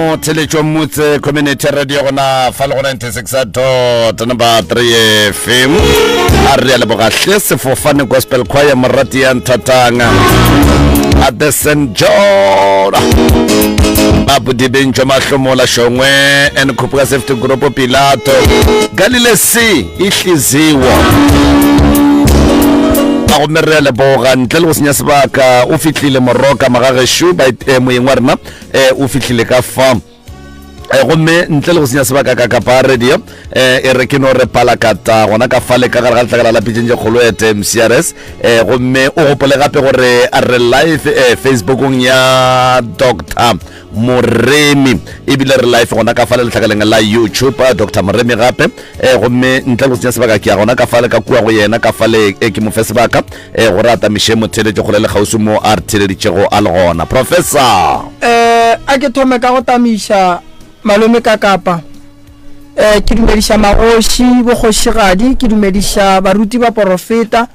Motheletšo Motse Community Radio gona fa le go 96 dot number 3 FM. A re a leboga hle sefofane gospel choir morati ya nthatang. A the St. John. Ba bodibeng jwa mahlomola shongwe and Khupuka Safety Group Pilato. Galile C ihliziwo. A gomme re a leboga ntle le go senya sebaka o fihlile moroka magagešo ba eh, moyeng wa rena eh, o fihlile ka fa Eh, gomme ntle le go senya sebaka ka kapa radio eh, e re ke no re palakata gona ka fale ka gare ga letlakala la pitšeng tše kgolo at mcrs eh, gomme o gopole gape gore re live eh, facebookong ya dr Moremi ebile re live gona ka fale letlhakaleng la YouTube eh, Dr Moremi gape eh, gomme ntle le go senya sebaka ke ya gona ka fale ka kua go yena ka fale eh, ke mo fe sebaka eh, gore a tamiše motheletše kgole le kgauswi mo a re theleditšego a le gona Professor. Eh, a ke thome ka go tamiša malome ka kapa eh, ke dumediša magoši bokgošigadi ke dumediša baruti ba porofeta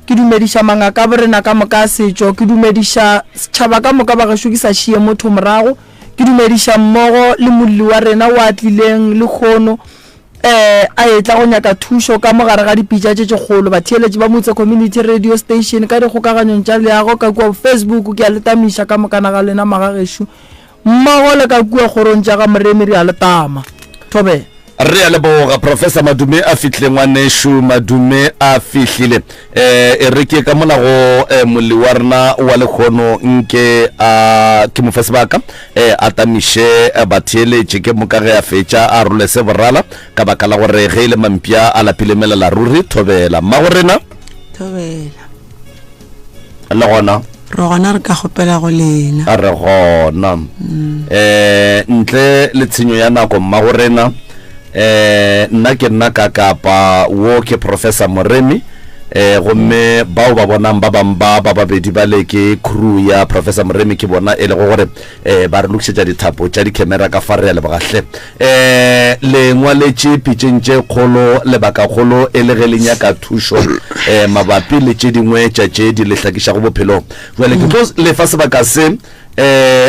Ke dumediša mangaka a borena ka moka a setšo, ke dumediša setšhaba ka moka ba gešo ke sa šie motho morago, ke dumediša mmogo le molli wa rena o a tlileng lehono um a etla go nyaka thušo ka mo gare ga dipitša tše tše kgolo. Batheeletši ba Motse Community Radio Station ka dikgokaganyong tša leago ka kua Facebook ke a le tamiša ka mokana ga lena magagešo. Mmogo le ka kua kgorong tša ga Moremi re a le tama. Thobela. Re a leboga Professor Madume a fihlile ngwanešu Madume a fihlile. Eh e re ke ka mola go eh, molli wa rena wa lekgono nke a ke mo fe sebaka eh a tamiše eh, batheeletše ke moka ge a fetša a role se borala ka baka la gore ge e le mampša a lapile melela ruri thobela mmago rena Thobela. Le gona? Re gona re ka kgopela go lena. A re gona. Um ntle le tshenyo ya nako mmagorena, um nna ke nna ka Kapa, wo ke Professor Moremi, um gomme bao ba bonang ba bang ba ba babedi bale ke crew ya Professor Moremi, ke bona e lego gore um ba re lokišetša dithapo tša dikhemera ka fa. Re a leboga hle. Um le ngwaletše pitšeng tše kgolo lebakakgolo e le ge le nyaka thušo um mabapi le tše dingwe tša tše di le hlakišago bophelong. Bjale ke tlo le fa sebaka se um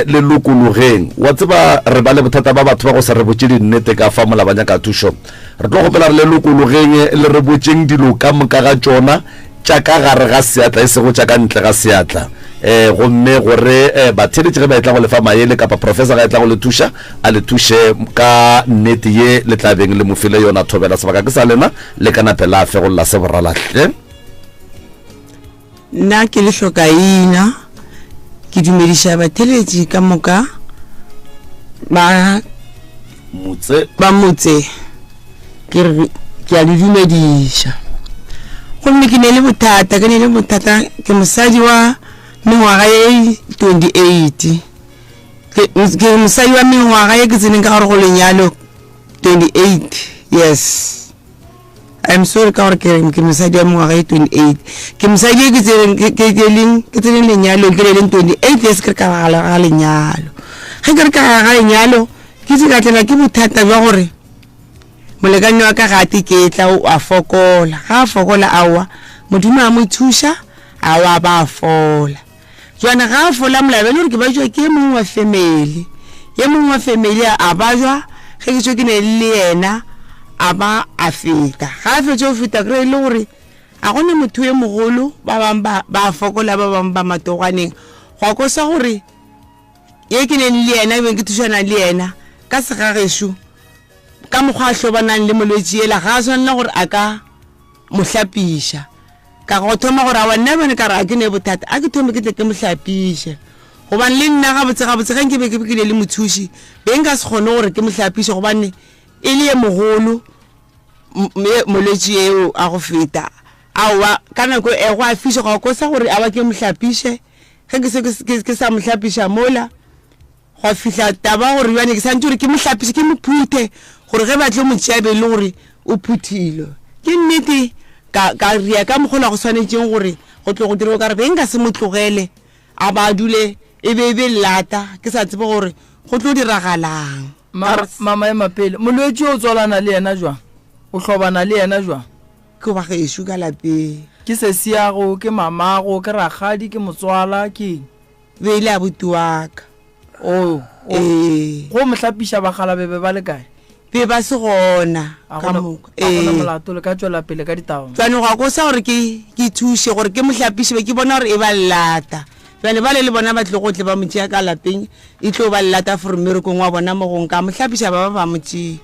le lokologeng. Wa tseba re ba le bothata ba batho ba go se re botše dinnete ka fa mola ba nyaka thušo. Re tlo kgopela re le lokologeng le re botšeng dilo ka moka ga tšona tša ka gare ga seatla e sego tša ka ntle ga seatla. Um gomme gore um batheeletši ge ba etla go le fa maele kapa professor ga etla go le thuša, a le thuše ka nnete ye le tla beng le mo file yona. Thobela, sebaka ke sa lena, le ka nape la fegolla se borala hle. Nna ke le hlokaina, ke dumediša batheeletši ka moka ba Motse. Ba motse, ke re ke a le dumediša. Gomme ke ne le bothata, ke ne le bothata, ke mosadi wa mengwaga ye 28. Ke, ke mosadi wa mengwaga ye ke tseneng ka gare go lenyalo 28 years. I'm sorry ka gore ke re ke mosadi wa mengwaga ye 28. Ke mosadi ye ke tseneng ke ke ke leng ke tseneng lenyalong ke le leng 28 years ke re ka gare ga lenyalo. Ge ke re ka gare ga lenyalo ke se ka tlela ke bothata bja gore molekane wa ka ga a teketla o a fokola. Ga a fokola aowa Modimo a mo thuša aowa ba a fola. Jwale ga a fola molabe le gore ke bajwa ke e mongwe wa family ye mongwe wa family a bajwa ge ke tšo ke ne le yena a ba a feta ga a fetša go feta kry e le gore a gona motho ye mogolo ba bangwe ba ba fokola ba bangwe ba matogwaneng gwa kosa gore ye ke neng le yena beng ke thušana le yena ka segagešo ka mokgwa a hlobanang le molwetši yela ga a swanela gore a ka mo hlapiša Ka go thoma gore awa nna bjone ka re a ke ne bothata a ke thome ke tle ke mo hlapiše gobane le nna gabotse gabotse ge nke be ke be le mothuši be nka se kgone gore ke mo hlapiše gobane e le ye mogolo molwetši eo a go feta aowa ka nako e go a fiša go kosa gore awa ke mo hlapiše ge ke se ke sa mo hlapiša mola Gwa fihla taba gore bjale ke santše gore ke mo hlapiše, ke mo phuthe gore ge ba tlo mo tšea be e le gore o phuthilwe. Ke nnete ka, ka ria ka mokgwa ola go swanetšeng gore go tlo go dirwe ka re be nka se mo tlogele a ba a dule e be e be llata ke sa tsebe gore go tlo diragalang. Ma, mama ema pele. Molwetši o tswalana le yena jwang? O hlobana le yena jwang? Ke wa gešo ka lapeng. Ke sesiago, ke mamago, ke rakgadi, ke motswala, ke eng? Be e le abuti wa ka. Oh, Ee. Go mo hlapiša bakgalabe be ba le kae? Be ba se gona A ka gona- moka. a gona Ee. molato le ka tšwela pele ka ditaba. Bjale gwa kosa gore ke ke thuše gore ke mo hlapiše be ke bona gore e ba llata. Bjale bale le bona ba tlo go tle ba mo tšea ka lapeng e tlo ba llata for mmerekong wa bona mo gong ka mo hlapiša ba ba ba mo tšea.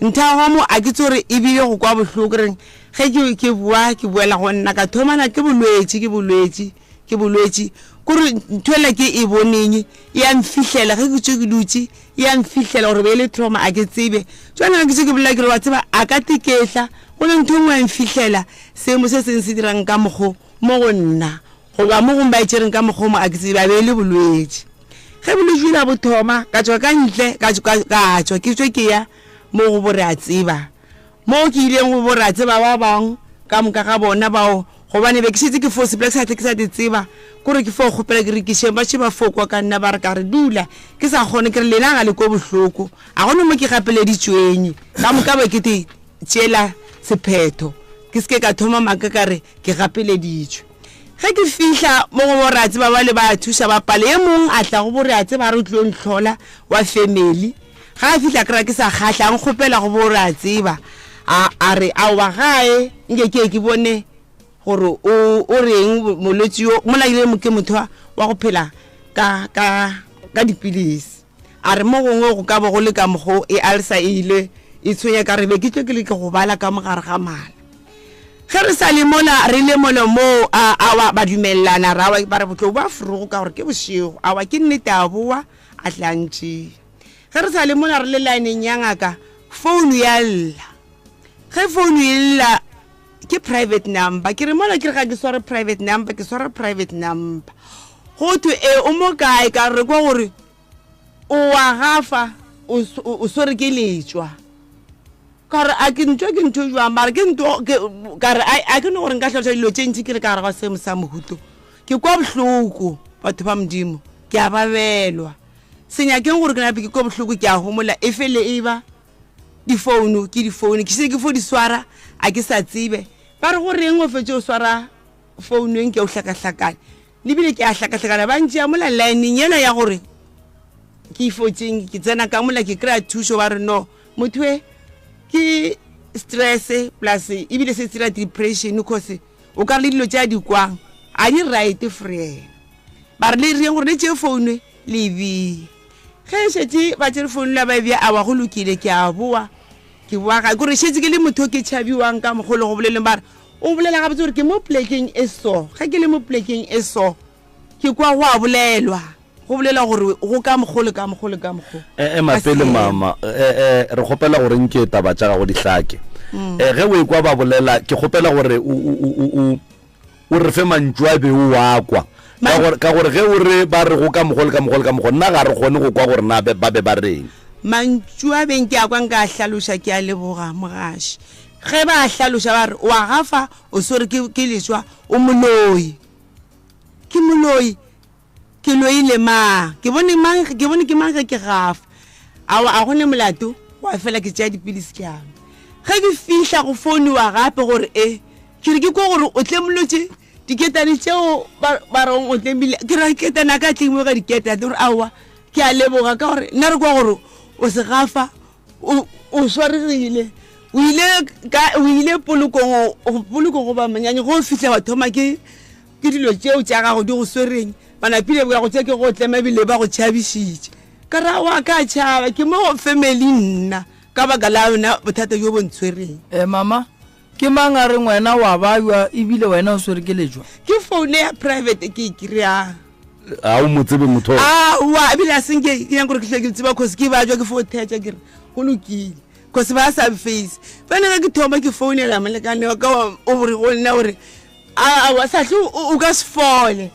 Nthago mo a ke tse gore e bile go kwa bohloko reng ge ke ke boa ke boela go nna ka thomana ke bolwetši ke bolwetši ke bolwetši kore ntho ela ke e boneng e a mfihlela ge ke tšwe ke dutše e a mfihlela gore be e le trauma a ke tsebe jale ge ke tšwe ke bolela ke re wa tseba a ka tekehla go ne ntho e nngwe ya mfihlela seemo se seng se dirang ka mokgo mo go nna goba mo gongwe ba e tšereng ka mokgo mo a ke tsebe a be e le bolwetši ge bolwetši bjola bo thoma ka tšwa ka ntle ka tšwa ke tšwe ke ya mo go bo re a tseba Moo ke ileng go boratseba ba bang ka moka ga bona bao, gobane be ke šetše ke fo sepela ke sa tle ke sa di tseba, kore ke fo kgopela ke re kišeng, ba še ba fo kwa ka nna ba re ka re dula, ke sa kgone, ke re lena ga le kwe bohloko, a go ne mo ke gapeleditšweng, ka moka be ke te tšeela sephetho, ke se ke ka thoma maaka ka re ke gapeleditšwe. Ge ke fihla mo go boratseba bale ba thuša ba pale, ye mong a tla go boratseba a re o tlilo ntlhola wa family, Ga a fihla kry-a ke sa kgahla, a nkgopela go bo re a tseba. A, a re, Aowa gae, nke ke ye ke bone gore o, o reng molwetši yo. Mola e le ke motho wa, wa go phela ka, ka, ka dipilisi. A re mo gongwe go ka bo go le ka mokgo e alsa e ile e tshwenya ka re be ke tlo ke le ke go bala ka mogare ga mala. Ge re sa le mola, re le mola moo, a, awa, ba dumelelana, ra wa, ba re botlo ba forogo ka gore ke bošego. Awa, ke nnete a boa, a tla ntšea. Ge re sa le mola re le laeneng ya ngaka, founu ya lla. Ge founu e lla, ke private number. Ke re mola ke re ga ke sware private number, ke swara private number. Go thwe e o mo kae? Ka re kwa gore o wa gafa, o swere ke letšwa. Ka re a ke ntwa ke ntho jwang mara ke nto ka re a ke no gore nka hlaloša dilo tše ntši ke re ka gare ga seemo sa mohuto. Ke kwa bohloko batho ba Modimo, ke a babelwa. Se nyakeng gore ke nape ke kwe bohloko, ke a homola, e fele e ba difounu ke difounu, ke šetše ke fo di swara, a ke sa tsebe. Ba re go reng o fetše o swara founu e nke o hlakahlakane, le bile ke a hlakahlakana, ba ntšea mola lineng yela ya gore ke ifotšeng, ke tsena ka mola ke kry-a thušo, ba re no motho e ke stress plus ebile se tsira depression cause o ka re le dilo tše a di kwang a di right for yena. Ba re le reng gore le tšee founu e le e bee. Ge e šetše ba tšere founu la ba e bea, awa go lokile ke a boa, ke boa gae. Kore šetše ke le motho o ke tšhabiwang ka mokgwa o le go boleleng ba re o bolela gabotse gore ke mo polekeng e so. Ge ke le mo polekeng e so ke kwa go a bolelwa, go bolelwa gore go ka mokgwa o le ka mokgwa o le ka mokgwa o. E, ema pele mama, e, e, re kgopela gore nke taba tša gago di hlake. E, ge o ekwa ba bolela ke kgopela gore o, o, o, o, O re fe mantšu a be o a kwa. Ka gore, ka gore ge o re ba re go ka mokgo le ka mokgo le ka mokgo, nna ga re kgone go kwa gore na ba be ba reng. Mantšu a beng ke a kwa nka a hlaloša, ke a leboga mogaši. Ge ba a hlaloša ba re, o a gafa, o swere ke, ke leswa, o moloi. Ke moloi. Ke loile mang? Ke bone mang? Ke bone ke mang ge ke gafa? Aowa, a go ne molato, gwa fela ke tšea dipilisi ke a nwa. Ge ke fihla go founiwa gape gore e, ke re ke kwa gore o tlemolotše diketane tšeo ba, ba reng o tlemile. Ke ra ketane a ka tlemiwa ka diketane, gore aowa, ke a leboga ka gore nna re kwa gore o se gafa, o, o swaregile. O ile ka, o ile polokong, polokong goba monyanya, go fihla wa thoma ke Ke dilo tšeo tša gago di go swereng, ba napile ba go tšea ke go tlema ebile ba go tšhabišitše. Ka ra wa ka tšhaba, ke mo family nna ka baka la yona bothata bjo bo ntshwereng. Eh mama, ke mang a reng wena wa bajwa ebile wena o swere ke lejwa? Ke phone ya private ke e kry-ang. Ga o mo tsebe motho o? Aowa, ebile a senke ke nyaka gore ke hlwe ke tseba cause ke bajwa ke fo thetša ke re go lokile cause ba sa face. Bjale ge ke thoma ke founela molekane wa ka o re go nna o re Aowa Sahlu o ka se fole.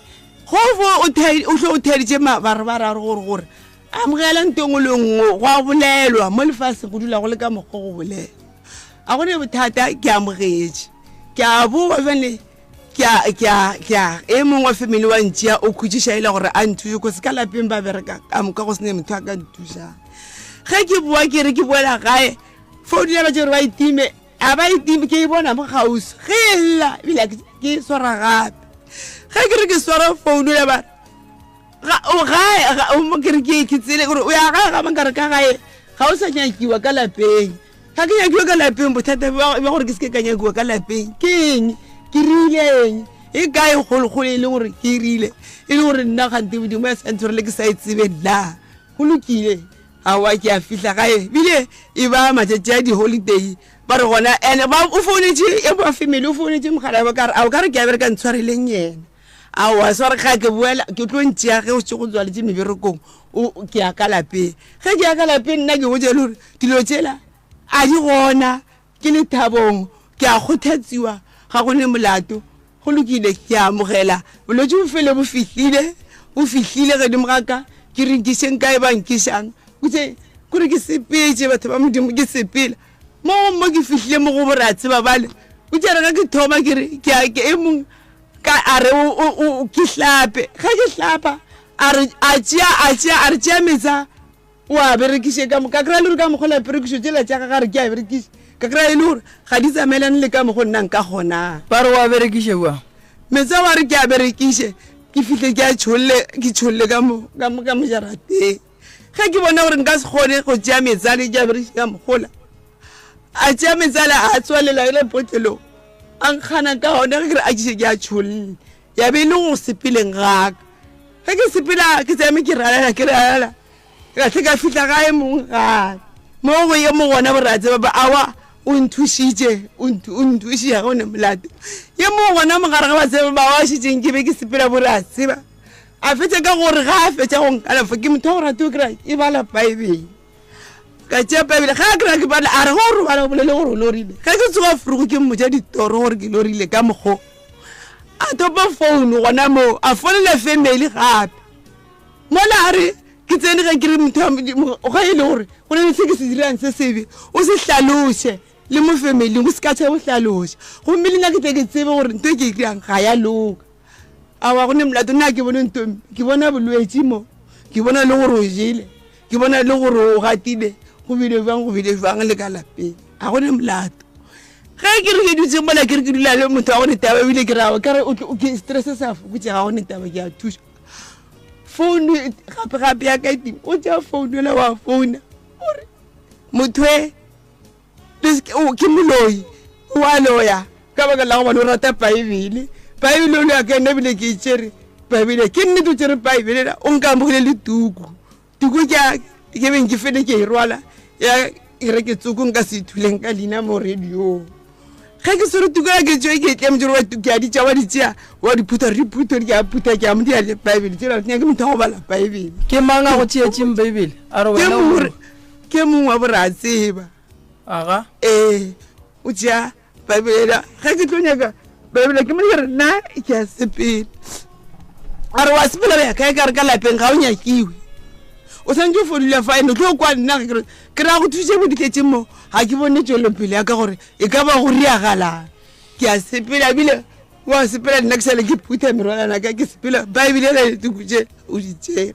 Go fo o the o hlo o theditše mabarebare a re gore gore amogela nto engwe le nngwe go a bolelwa mo lefaseng go dula go le ka mokgwa go bolela. A go ne bothata ke amogetše. Ke a boa bjale ke a ke a ke a e mongwe wa family wa ntšea o khutšiša e le gore a nthuše cause ka lapeng ba bereka ka moka go se ne motho a ka nthušang. Ge ke boa ke re ke boela gae founu ya ba tšere ba e time A ba e time, ke e bona mo kgauswi. Ge e lla, ebile ke e swara gape. Ge ke re ke swara founu ya ba re, Ga o gae ga o mo ke re ke ke tsele gore o ya gae ga ba nkare ka gae ga o sa nyakiwa ka lapeng. Ga ke nyakiwa ka lapeng bothata bja bja gore ke se ke ka nyakiwa ka lapeng ke eng? Ke rile eng? E kae kgolokgolo e leng gore ke e rile e le gore nna gante Modimo ya sa ntshwarele ke sa e tsebe nna. Go lokile. Aowa ke a fihla gae bile e ba matšatši a di-holiday ba re gona ene ba o founetše e ba family o founetše mogala wa ka re a o ka re ke a bereka ntshwareleng yena aowa sware ga ke boela ke tlo ntšea ge o se go tswaletše meberekong o ke ya ka lapeng ge ke ya ka lapeng nna ke botše le gore dilo tšela a di gona Ke lethabong, ke a kgothatsiwa, ga go ne molato. Go lokile, ke a amogela. Bolwetši bo fele bo fihlile, bo fihlile godimo ga ka. Ke re nkišeng kae ba nkišang. Kutse, kore ke sepetše, batho ba Modimo, ke sepela. Mo go mo ke fihlile mo go boratseba bale. Kutse re ge ke thoma ke re, ke a, ke e mong, ka a re o, o, o, ke hlape. Ge ke hlapa, a re, a tšea, a tšea, a re tšea metsa. O a berekiše ka moka. Ka kry-a e le gore ka mokgwa la perekišo tšela tša gage a re ke a berekiše, ka kry-a e le gore ga di tsamaelane le ka mokgwa nna nka kgonang. Ba re o a berekiše bjang? Meetse ao a re ke a berekiše, ke fihle ke a tšholle, ke tšholle ka mo, ka mo, ka mo jarateng. Ge ke bona gore nka se kgone go tšea meetse ale ke a berekiše ka mokgola, a tšea meetse ale a tswalela le potlelong, a nkgana ka ona ge ke re a tšiše ke a tšholle. Ya be e le go sepeleng ga ka. Ge ke sepela ke tsame ke ralala ke ralala ka tle ka fihla gae mong gae mo go ye mo gona boratse ba awa o nthušitše o nthušiša ga o ne molato ye mo gona mogare ga batseba ba wa šitšeng ke be ke sepela boratseba a fetša ka gore ga a fetša go nkalafa ke motho wa go rate o kry e bala baebele ka tšea baebele ga a kry ke bala a re go robala o bolele gore o lorile ge ke tsoga forogo ke mmotša ditoro gore ke lorile ka mokgo a topa founu gona moo a founela family gape mola a re ke tsene ge ke re motho ga e le gore go ne le se ke se dirang se sebe o se hlaloše le mo familing o se ka tsha go hlaloša gomme le nna ke tle ke tsebe gore nto e ke e dirang ga ya loka awa go ne molato nna ke bone nto ke bona bolwetši mo ke bona le gore o jele Ke bona le gore o gatile, go bile bjang, go bile bjang le ka lapeng. Ga go ne molato. Ge ke re ke dutse mola ke re ke dula le motho ga go ne taba ebile ke ra ka re ke stress sa fokotse ga go ne taba ke a thuša. Founu gape gape ya ka e tima, o tšea founu ela wa founa o re motho e ke moloi o a loya ka baka la gobane o rata Baebele. Baebele o loya ka ena ebile ke e tšere Baebele ke nnete o tšere Baebele la o nkamogile le tuku. Tuku ke a ke beng ke fele ke e rwala ya ke re ke tsoko nka se ithuleng ka leina mo radiong. Ge ke swere tuku ya ke tšwe ke tle motšere wa tuku ya di tša wa di tšea wa di phutha re phutha ke a phutha ke a mo dia le Baebele tsela ke nyake motho wa go bala Baebele. Ke mang a go tšeetšeng Baebele? A re wena o Ke mongwe wa boratseba. Aga. Ee, o tšea Baebele ge ke tlo nyaka Baebele ke mo ke re nna ke a sepela. A re wa sepela ya kae ka re ka lapeng ga o nyakiwe. O santse o fodula fa ene o tlo kwa nna ke re ke ra go thuše bo di tletseng mo ga ke bone tšwelopele ya ka gore e ka ba go riagalang. Ke a sepela ebile wa sepela nna ke sale ke phutha merwalana ka ke sepela Baebele ela dituku tše o di tšere.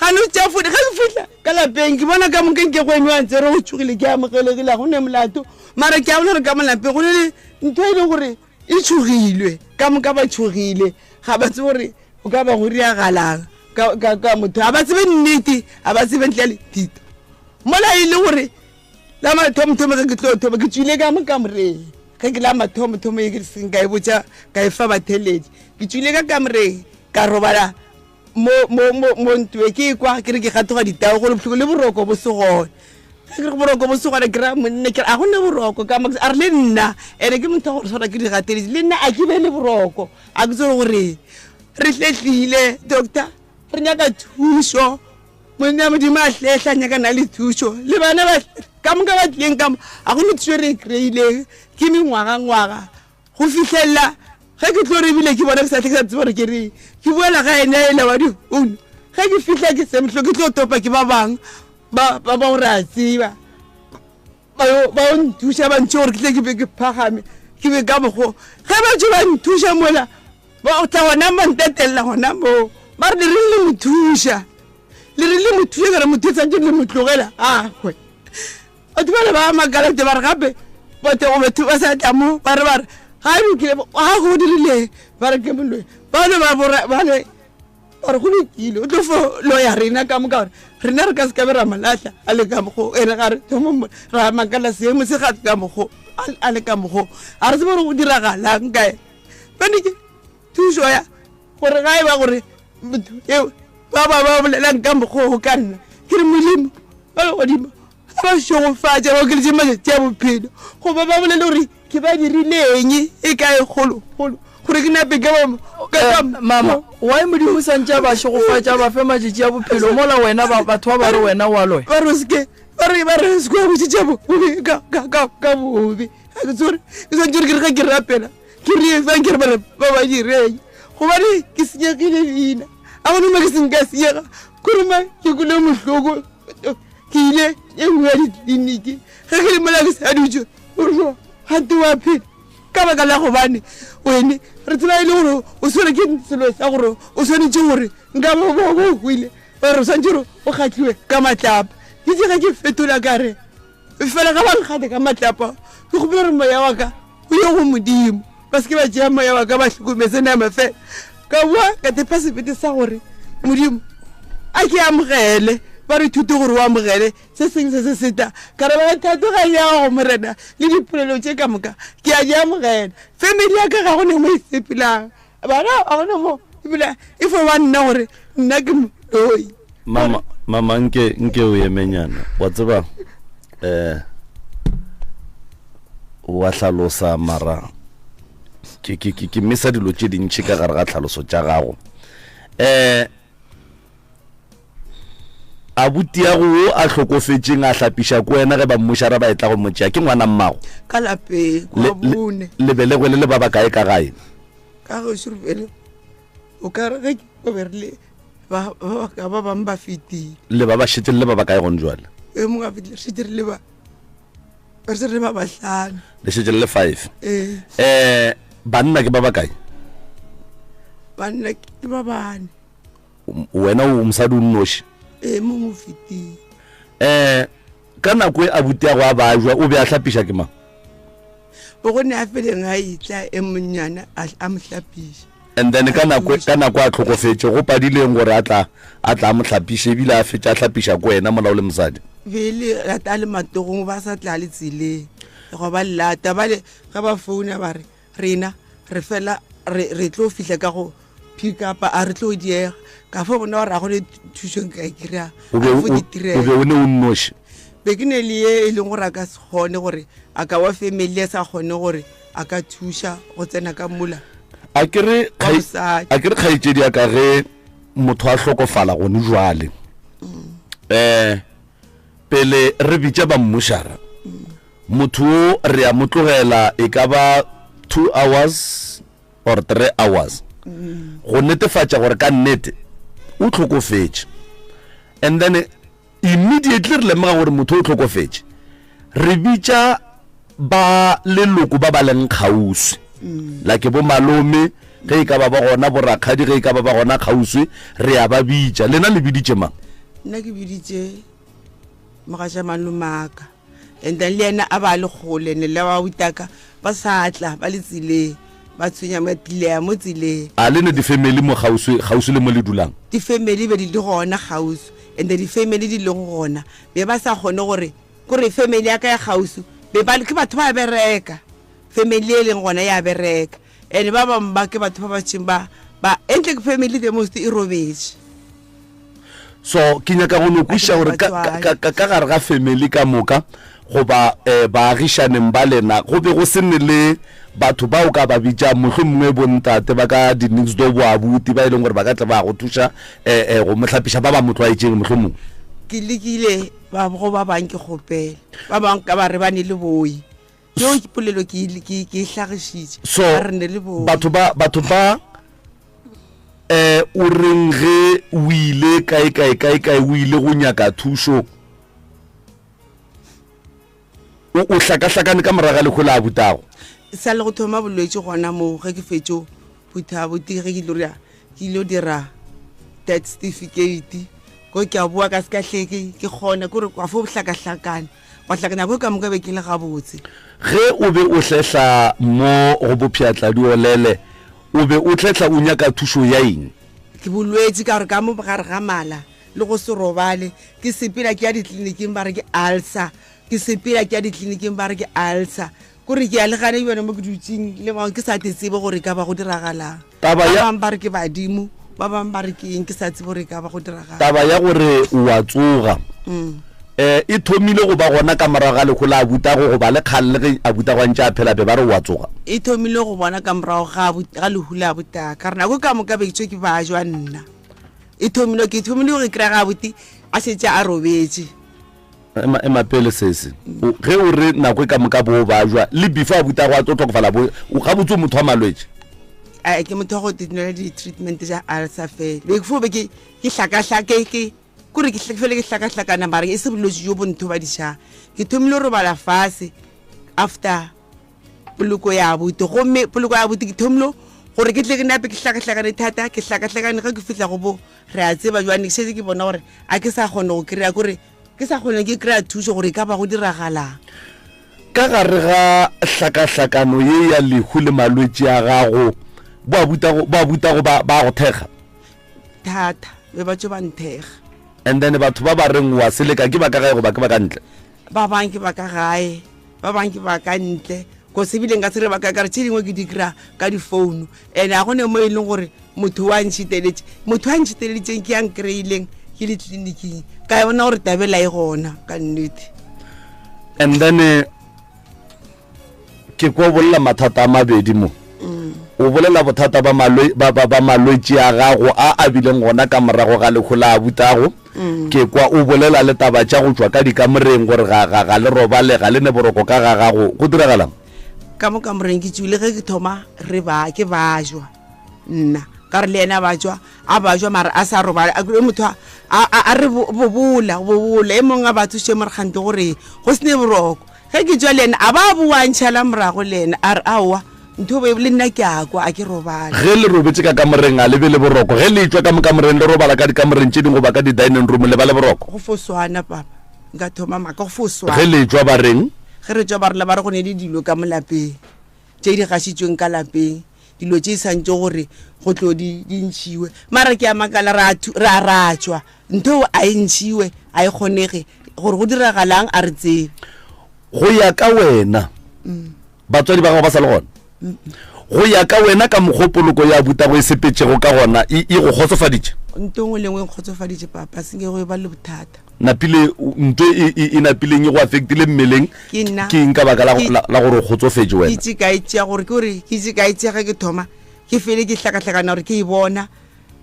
Gane o tšea fone ge ke fihla ka lapeng ke bona ka moka nke go eme wa ntse re go tšhogile ke amogelegile ga go ne molato mara ke a bona gore ka mo lapeng go ne le ntho e leng gore e tšhogilwe ka moka ba tšhogile ga ba tsebe gore go ka ba go riagalang ka motho ga ba tsebe nnete ga ba tsebe ntle le thito mola e le gore la mathomothomo ge ke tlo thoma ke tswile ka mo kamoreng ge ke la mathomothomo e ke seng ka e botša ka e fa batheletši ke tswile ka kamoreng ka robala Mo, mo, mo, mo ntwe ke kwa ke re ke gatoga ditao go le bohloko le boroko bo se gona. Ge ke re boroko bo se gona ke ra monne ke re a go ne boroko ka mo a re le nna ene ke motho wa go tshwana ke digateledi le nna a ke be le boroko a ke tsebe gore re hlehlile doctor re nyaka thušo monna ya modimo a hlehla nyaka na le thušo le bana ba ka moka ba tlileng ka mo a go ne thušo re e kry-ileng ke mengwagangwaga Go fihlelela ge ke tlo re ebile ke bona ke sa tle ke sa tsebe gore ke reng, ke boela ga ene ela wa difounu. Ge ke fihla ke semhlo ke tlo topa ke ba bang ba ba ba gore a tseba ba yo ba yo nthuša ba ntšhe gore ke tle ke be ke phagame ke be ka mokgo. Ge ba tšo ba nthuša mola ba tla gona ba ntetelela gona moo ba re le reng le mo thuša le reng le mo thuša ka re motho e tshwanetse le mo tlogela a hwe. Batho bale ba makala te ba re gape batho go batho ba sa tla mo ba re ba re ga e lokile ga go dirile ba re ke moloi ba le ba bora ba le. Ba re go lokile, o tlo fo loya rena ka moka gore rena re ka se ka be ra mo lahla a le ka mokgo. Ene ga re thomo mo ra makala seemo se ga ka mokgo a le ka mokgo. A re tsebe gore go diragalang kae. Bane ke thušo ya gore ga e ba gore motho eo ba ba ba bolelang ka mokgo go ka nna ke re Modimo ba legodimo ga ba šegofatše ba okeletše matšatši a bophelo goba ba bolele gore ke ba dirileng e kae kgolokgolo gore ke nape ka ba eh, mama why modimo santse a ba šegofatša ba fe matšatši a bophelo mola wena batho ba ba re wena wa loya ba re seke ba re ba re se kwa botšitša bobe ka ka ka ka bobe ga ke tsore ke swantse gore ke re ge ke rapela ke re fang ke re ba ba ba direng gobane ke senyegile leina a gone mo ke seng ka senyega kore ma ke kule mohloko ke ile e nngwe ya ditleliniki ge ke le mola ke sa dutse gore gante wa phela ka baka la gobane wene re tseba e le gore o swere ke selo sa gore o swanetše gore nka bo bo hwile gore o swanetše gore o kgatlhiwe ka matlapa ke tse ge ke fetola ka re fela ga ba nkgate ka matlapa ke kgopela gore moya wa ka o ye go modimo ba seke ba tšea moya wa ka ba hlokometse nama fela ka boa ka tepa sebete sa gore modimo a ke amogele ba re thute gore o amogele se sengwe se se seta ka re ba thato ga ya gago morena le dipolelo tše ka moka ke a di amogela family ya ka ga go ne mo e sepelang bana ga gona mo ebile e fo ba nna gore nna ke moloi mama mama nke nke o emenyana wa tseba eh wa hlalosa mara ke ke ke ke misa dilo tše dintši ka gare ga tlhaloso tša gago eh Abutiago wo a hlokofetšeng a hlapiša ko wena ge ba mmušara ba etla go mo tšea ke ngwana mmago? Ka lapeng, kwa bone. Le belegwe le le ba bakae ka gae? Ka gešo re bele o ka re ge ke be re le ba ba ka ba bangwe ba fetile. Le ba ba šetše le le ba bakae gone jwale? E mongwe a fetile re šetše re le ba re šetše re le ba bahlano. Le šetše le le five. Ee. Eh banna ke ba bakae? Banna ke ba bane. Wena o mosadi o nnoši? Ee, mongwe o fetile. Um ka nako e abutiago a bajwa o be a hlapiša ke mang? O go ne a feleng a etla e monnyane a mo hlapiša. And then ka nako ka nako a tlhokofetše go padileng gore a tla a tla mo hlapiše ebile a fetša a hlapiša ko wena mola o le mosadi? Be le rata a le matogong ba sa tla le tseleng go ba lata bale ge ba founa ba re Rena re fela re, re tlo fihla ka go pick up a re tlo diega ka fo bona gore a go ne thušo nka e kry-a O be a fo o- ditirelo o be o ne o nnoši be ke ne le ye e leng gore a ka se kgone gore a ka wa family a sa kgone gore a ka thuša go tsena ka mola a ke re wa kgai- mosadi a ke re kgaetšedi ya ka ge motho a hlokofala gone jwale um pele re bitša ba mmušara Motho wo re a mo tlogela e ka ba 2 hours or 3 hours go netefatša gore ka nnete o hlokofetše and then immediately re lemoga gore motho o hlokofetše re bitša ba leloko ba ba leng kgauswi like bo malome ge e ka ba ba gona bo rakgadi ge e ka ba ba gona kgauswi re a ba bitša lena le biditše mang nna ke biditše mogatša malomaka And then le yena a ba le kgole ne le ba utaka ba sa tla ba le tseleng ba tshwenya matilea mo tseleng. A le ne di-family mo kgauswi kgauswi le mo le dulang? Di-family be di le gona kgauswi and the di-family di lego gona be ba sa kgone gore kore family ya ka ya kgauswi be ba ke batho ba bereka family e leng gona ya bereka and ba bangwe ba ke batho ba ba tšeng ba ba entle ke family the most e robetše. So ke nyaka go no kwešiša gore ka, ka, ka, ka gare ga family ka moka goba eh, baagišaneng ba lena go be go se ne le batho ba o ka ba bitšang mohlomongwe bontate ba ka di-next door boabuti ba e leng gore ba ka tle ba go thuša eh, eh, go mo hlapiša ba ba mo tlwaetšeng mohlomongwe. Ke lekile ba go ba bang ke kgopela ba bang ka ba re ba ne le boi Yeo ke polelo ke ke ke e hlagišitše. So Ba re ne le boi. batho ba batho ba eh o reng ge o ile kae kae kae kae o ile go nyaka thušo o o hlakahlakane ka morago ga lehu la abutago? Sa le go thoma bolwetši gona moo ge ke fetšo phutha abuti ge ke ilo dira ke ilo dira death certificate ko ke a boa ka se ka hle ke ke kgona kore kwa fo hlakahlakane Gwa hlaka nako ka moka be ke le gabotse. Ge o be o hlehla mo go Bopšhatladiolele, o be o hlehla o nyaka thušo ya eng? Ke bolwetši ka gore ka mo gare ga mala le go se robale, ke sepela ke ya ditleliniking ba re ke ulcer, ke sepela ke ya ditleliniking ba re ke ulcer. Kore ke ya le gane yone mo ke dutseng le bangwe ke sa te tsebe gore e ka ba go diragalang. Taba Ba ya bangwe ba re ke badimo, ba bangwe ba re ke eng ke sa tsebe gore e ka ba go diragalang. Taba ya gore o a tsoga eh e thomile go ba gona ka morago ga lehu la abutago goba le kgale le ge abutago a ntše a phela be ba re o a tsoga? E thomile go bona ka morago ga ga lehu la abutaka ka gore nako ka moka be ke tšwe ke bajwa nna. E thomile ke thomile go e kry-a ga abuti a šetše a robetše. Ema, ema pele sese. O, ge o re nako e ka moka bo bajwa le before abutago a tlo hlokofala bo gabotse o motho wa malwetši? Ae ke motho wa go nwela di-treatment tša ulcer fela. Be ke fo be ke ke hlakahlake ke kore ke fele ke hlakahlakana mara e se bolwetši jo bo nthobadišang. Ke thomile go robala fase after poloko ya abuti, gomme poloko ya abuti ke thomile gore ke tle ke nape ke hlakahlakane thata, ke hlakahlakane ge ke fihla go bo re a tseba jwane ke šetše ke bona gore a ke sa kgone go kry-a, kore ke sa kgone ke kry-a thušo gore e ka ba go diragalang. Ka gare ga hlakahlakano ye ya lehu le malwetši a gago, bo abutago, bo abutago ba, ba go thekga? Thata, be ba tšo ba nthekga. And then batho ba ba reng wa seleka ke ba ka gae goba ke ba ka ntle? Ba bang ke ba ka gae, ba bang ke ba ka ntle. Cause ebile nka se re ba ka kare tše dingwe ke di kry-a ka difounu, and ga gone mo e leng gore motho wa ntšhiteletše. Motho wa ntšhiteleditšeng ke ya nkry-ileng ke le tleliniking, ka bona gore tabela e gona ka nnete. And then eh, Ke kwa o bolela mathata a mabedi mo. O bolela bothata ba malwe, ba, ba, ba malwetši a gago a a bileng gona ka morago ga lehu la abutago. Ke kwa o bolela le taba tša go tšwa ka dikamoreng gore ga, ga, ga le robale, ga le ne boroko ka ga gago. Go diragalang? Ka mo kamoreng ke tšwile ge ke thoma re ba, ke bajwa nna ka re le yena ba tšwa, a bajwa mara a sa robale. A kry motho a, a, a re bobola, bobola. E mongwe a ba tsoše mo re kgante gore go se ne boroko. Ge ke tšwa le yena, a ba a boa a ntšhala morago le yena, a re, Aowa, ntho e le nna ke a kwa, a ke robale. Ge le robetše ka kamoreng, a le be le boroko? Ge le etšwa ka mo kamoreng, le robala ka dikamoreng tše dingwe goba ka di-dining room, le ba le boroko? Go fo swana, papa. Nka thoma maaka, go fo swana. Ge le etšwa ba reng? Ge re tšwa ba rela ba re go ne le dilo ka mo lapeng, tše di gašitšweng ka lapeng, dilo tše e santše gore go tlo di, di ntšhiwe. Mara ke a makala, ra, ra, ra tšwa, ntho eo a e ntšhiwe, a e kgonege, gore go diragalang a re tsebe. Go ya ka wena, batswadi ba gago ba sa le gona? Go ya ka wena ka mokgo poloko ya butago e sepetšego ka gona, e, e go kgotsofaditše? Nto nngwe le nngwe e nkgotsofaditše, papa, se nke go e ba le bothata. Napile, nto e, e, e napileng e go affectile mmeleng Ke nna. ke eng ka baka la, Ke- la, la gore o kgotsofetše Ke wena? itše ka e tšea gore ke gore ke itše ka e tšea ge ke thoma ke fele ke hlakahlakana gore ke e bona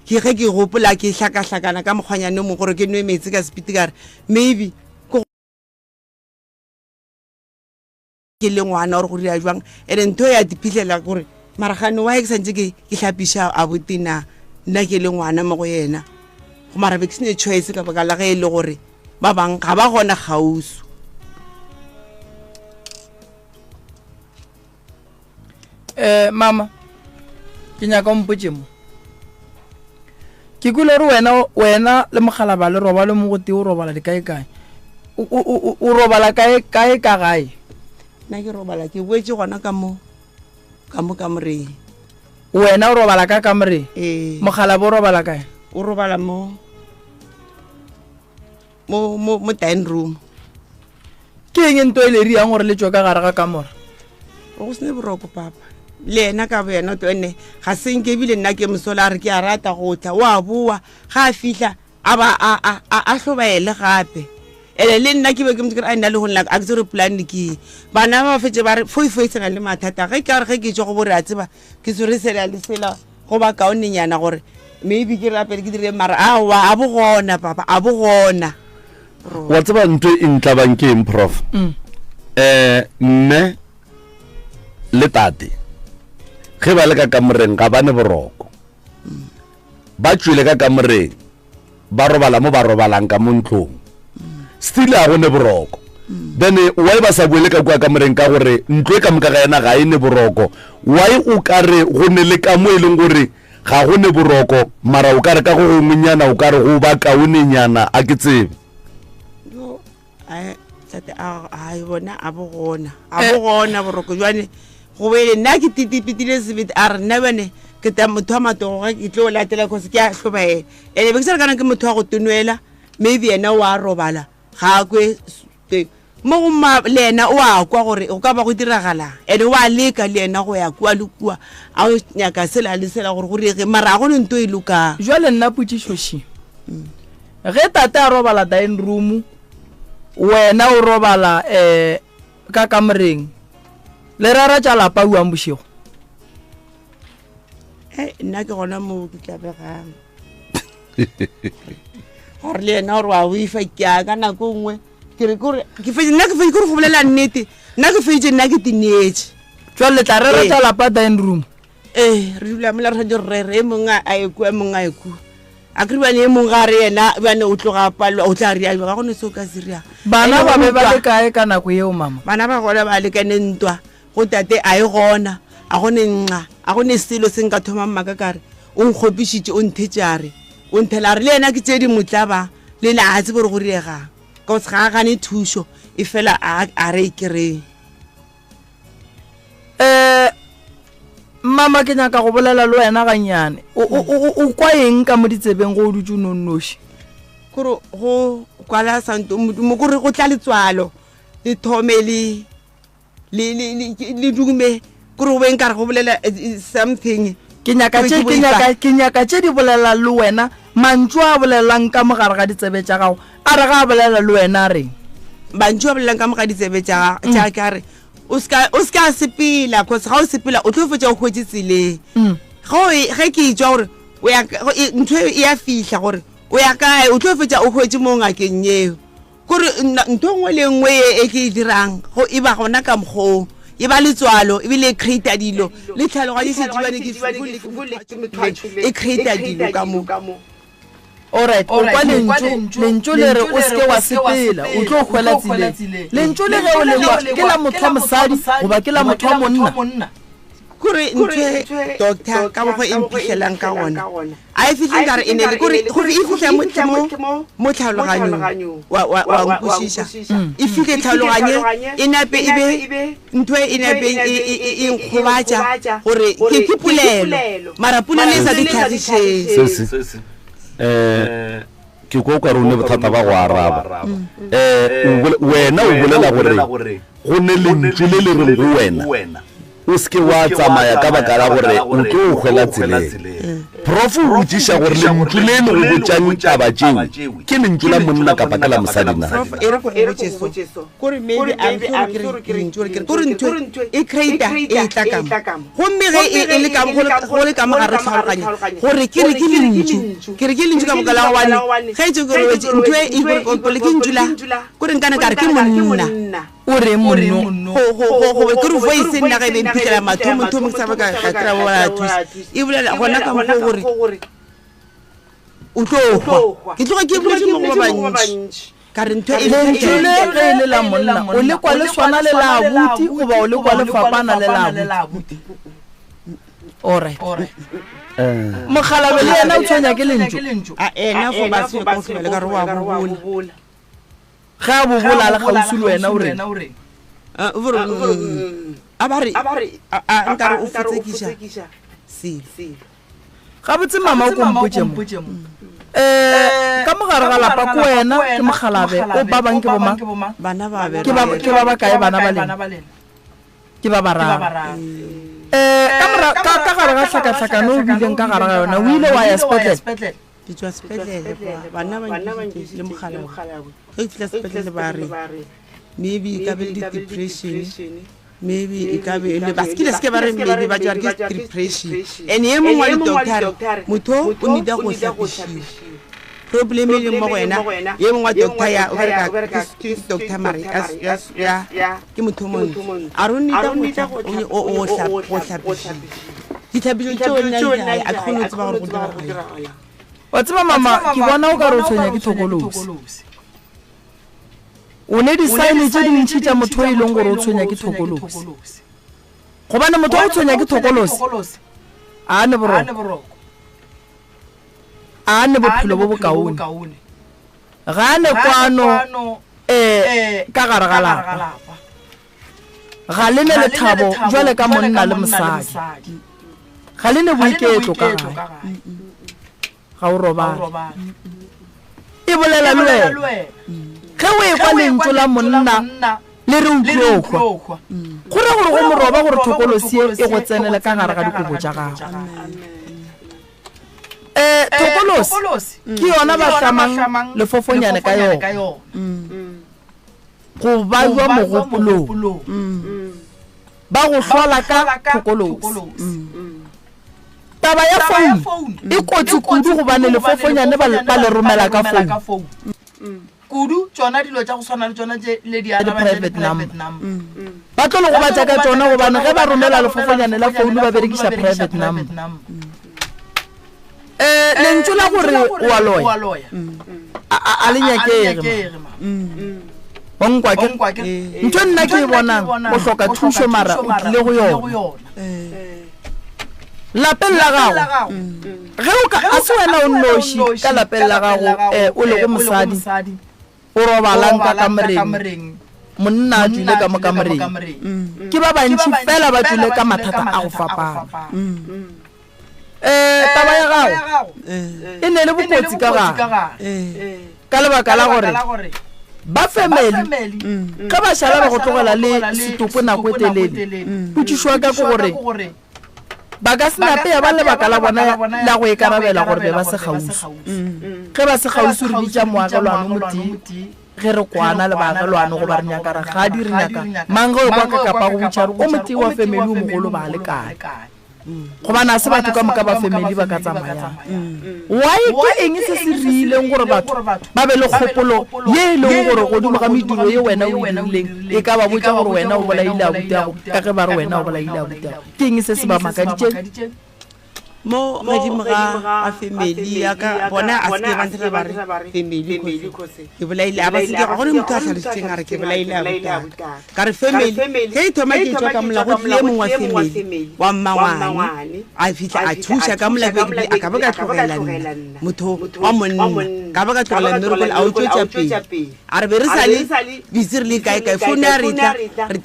ke ge ke gopola ke hlakahlakana ka mokgwanyane o mongwe gore ke nwe meetse ka sepiti ka re maybe ke ke le ngwana gore go dira jwang ene ntho ya diphitlhela gore maragane wa ke santse ke ke hlapiša abuti na nna ke le ngwana mo go yena go mara be ke sene choice ka baka la ge e le gore ba bang ga ba gona kgauswi. Eh mama ke nyaka o mpotše mo ke kwele gore wena wena le mokgalaba le robale mo go tee o robala dikae kae o, o, o, o robala kae kae ka gae nna ke robala ke boetše gona ka mo ka mo kamoreng wena o robala ka kamoreng ee mokgalaba o robala kae o robala mo mo mo mo dining room Ke eng nto e le riang gore le tšwe ka gare ga kamora? Go se ne boroko papa. Le yena ka boyena to ene ga se nke ebile nna ke mosola a re ke a rata go tla o a boa ga a fihla a ba a a a a hlobaele gape ene le nna ke be ke motho ke re a nna le go nna a ke tsere plan ke eng bana ba fetse ba re foi foi se na le mathata ge ka re ge ke tswa go bo re a tseba ke tswere sela le sela go ba kaonenyana gore maybe ke rapele ke dire mara aowa a bo gona papa a bo gona Wa tseba ntho e ntlabang ke eng prof? Mm. Eh mme le tate ge ba le ka kamoreng ga ba ne boroko. Ba tšwele ka kamoreng ba robala mo ba robalang ka mo ntlong. Still a go ne boroko. Then why ba sa boele ka kua kamoreng ka gore ntlo e ka moka ga yena ga e ne boroko. Why o ka re go ne le ka mo e leng gore Ga go ne boroko, mara o ka re ka go gongwenyana o ka re go ba kaonenyana, a ke tsebe. Yo, ai, tate, a, ai, bona, a bo gona. A bo gona boroko. Jwale, Go boele nna ke titipitile sebete a re nna bane ke ta motho wa matogo ge ke tlo latela cause ke a hlobaela. Ene be ke sa re kana ke motho wa go tonwela maybe yena o a robala ga a kwe mo go mma le yena o a kwa gore go ka ba go diragalang ene o a leka le yena go ya kua le kua a o nyaka sela le sela gore go rege mara a go ne nto e lokang. Jwale nna potšišo še, ge tate a robala dining room wena o robala um ka kamoreng le rera tša lapa uang bošego? Ei, nna ke gona moo ke tlabegang gore le yena gore wa boifa ke a ka nako nngwe ke re kore ke fetse nna ke fetse kore go bolela nnete nna ke fetse nna ke tineetse jwale le tla rera tša lapa dining room ee re dula mola re tshwanetse re rere e mongwe a ye kua e mongwe a ye kua a kere bane e mongwe ga re yena bane o tloga palelwa o tla ria ga gone se o ka se riang bana ba be ba le kae ka nako yeo mama bana ba gona ba lekane ntwa go tate a e gona a go ne nxa a go ne selo se nka thomang maaka kare o nkgopišitše o nthetše a re o nthela a re le yena ke tše di motlaba le ena a tsebe gore go riegang ka gose ga a gane thušo e fela a re e kereng um mama ke nyaka go bolela le wena gannyane o kwa eng ka mo ditsebeng go o dutse o nonnoši kore go kwala santo modimo kore go tla letswalo le thome le le le le dume kore go beng kare go bolela eh, eh, something ke nyaka tše ke nyaka ke nyaka tše di bolela le wena mantšu a bolelang ka mogare ga ditsebe tša gago a re ga a bolela le wena a reng mantšu a bolelang ka moga ditsebe tša mm. tša ka re o ska o ska sepela cause ga o sepela o tlo fetša o hwetše tseleng mm. ge ke tswa gore o ya ntho e ya fihla gore o ya kae o tlo fetša o hwetše mo ngakeng eo Kore ntho nngwe le nngwe e, e ke e dirang go e ba gona ka mokgoo e ba letswalo ebile e creata dilo le tlhaloganyo setšibane ke e creata dilo ka mo Alright, o kwa lentšu, lentšu le re o seke wa sepela, o tlo hwela tseleng. Lentšu le ge o le kwa, ke la motho wa mosadi goba ke la motho wa monna? Kore ntho e doctor ka mokgwa e mphitlhelang ka gona a e fitlhe nkare e nele kore gore e fitlhe mo mo mo tlhaloganyong wa wa wa nkwešiša mm. e fitlhe tlhaloganye e nape e be ntho e nape e, e, e, e nkgobatša gore ke ke polelo mara polelo e sa di tlhagišeng sesi eh ke kwa o ka re o ne bothata ba go araba um wena o bolela gore go ne lentšu le le reng go wena O se ke wa tsamaya ka baka la gore o tlo hwela tseleng. Prof o botšiša gore lentšu le le go botšang taba tšeo ke lentšu la monna kapa ke la mosadi na? Prof e re go botše so, kore maybe I'm sorry ke re lentšu gore ke re kore ntho e creator e tla ka mo. Gomme ge e e le ka go go le ka mo gare tlhaloganyo gore ke re ke lentšu, ke re ke lentšu ka boka la gobane ge e tše ke robetše ntho e e gore ke ntšu la kore nkane ka re ke monna. O reng monno? Go, go, go, go, ke re voice nna ge e be mphitlhela mathomo thomo ke sa ba ka ka kry-a ba thusa e bolela gona ka mokgwa gore o tlo hwa ke tloga ke boletse mo go ba bantši ka re ntho e Lentšu le ge e le la monna o le kwa le swana le la abuti goba o le kwa le fapana le la abuti? Alright. Mokgalabe le yena o tshwenya ke lentšu? A ena fo ba se ka go ka re wa bobola. Ge a bobola a le kgauswi le wena o reng? Ah, o re, mm, a ba re a a nkare o fotsekiša selo. Gabotse mama o ko mpotše mo. Eh, ka mo gare ga lapa ke wena ke mokgalabe o ba bang ke bomang? Bana ba Ke ba ke ba bakae bana ba lena? Ke ba bararo. Eh, ka mora ka ka gare ga hlakahlakano o bileng ka gare ga yona o ile wa ya sepetlele? Ke tšwa sepetlele kwa banna ba nkisitše le mokgalabje. Ge ke fihla sepetlele ba re maybe e ka be le di-depression, maybe e ka be e le ba sekile se ke ba re maybe ba tšwa re ke depression. And ye mongwe wa di-doctor a re motho o need-a go hlapišiwa. Problem e leng mo go yena ye mongwe wa doctor ya o bereka ke doctor mare ya ke motho o montsho a re o need-a go hlapišiwa. Ditlhapišo tšeo nna di kae a ke kgone go tseba gore go diragalang. Wa tseba mama ke bona o ka re o tshwenya ke thokolosi. O ne di-sign tše dintši tša motho o e leng gore o tshwenya ke thokolosi. Gobane motho wa go tshwenya ke thokolosi a ne boroko, a ne bophelo bo bokaone, ga a ne kwano um ka gare ga lapa. Ga le ne lethabo jwale ka monna le mosadi. Ga le ne boiketlo ka gae. Ga o robale. E bolela le wena. Ge o ekwa lentšu la monna le re o tlo hwa, go ra gore go moroba gore thokolosi ye e go tsenele ka gare ga dikobo tša gago. Um thokolosi ke yona ba hlamang lefofonyane ka yona. Go bajwa mogopolong. Ba go hlola ka thokolosi. Taba ya founu e kotsi kudu gobane lefofonyane ba ba le romela ka founu. Kudu tšona dilo tša go swana le tšona tše le di arabang tša di-private number. Ba tlo le gobatša ka tšona gobane ge ba romela lefofonyane la founu ba berekiša private number. Eh, lentšu la gore o a loya a le nyakege ma wa nkwa ke ntho nna ke e bonang o hloka thušo mara o tlile go yona lapeng la gago ge o ka a se wena o nnoši ka lapeng la gago um o lego mosadi o robalang ka kamoreng monna a tšwile ka mo kamoreng ke ba bantši fela ba tšwile ka mathata a go fapana um taba ya gago e ne le bokotsi ka gare ka lebaka la gore ba family ge ba šala ba go tlogela le setopo nako e telele potšišo ya ka ke gore ba ka se nape ya ba lebaka la bona la go ikarabela gore be ba se kgauswi ge ba se kgauswi re bitša moagelwane motee ge re kwana le baagelwane goba re nyaka rakgadi re nyaka mang ge o kwa ka kapa go botša re o motee wa family o mogolo ba lekane gobane a se batho ka moka ba family ba ka tsamayang why ke eng se se riileng gore batho ba be le kgopolo ye e leng gore godimo ga mediro ye wena o e dirileng e ka ba botša gore wena o bolaile abutago ka ge ba re wena o bolaile abutago ke eng se se ba makaditšeng Mo godimo ga ga family ya ka bona a seke ba ntira ba re family cause ke bolaile a ba seke ga gone motho a tlhalositseng a re ke bolaile abutaka ka re family ge e thoma ke tswa ka mola go tlile mongwe wa family wa mmangwane a fitlha a thuša ka mola a ka ba ka tlogela nna motho wa monna ka ba ka tlogela mmereko a o tswetša pele a re be re sa le bitse re le kae kae foune a re tla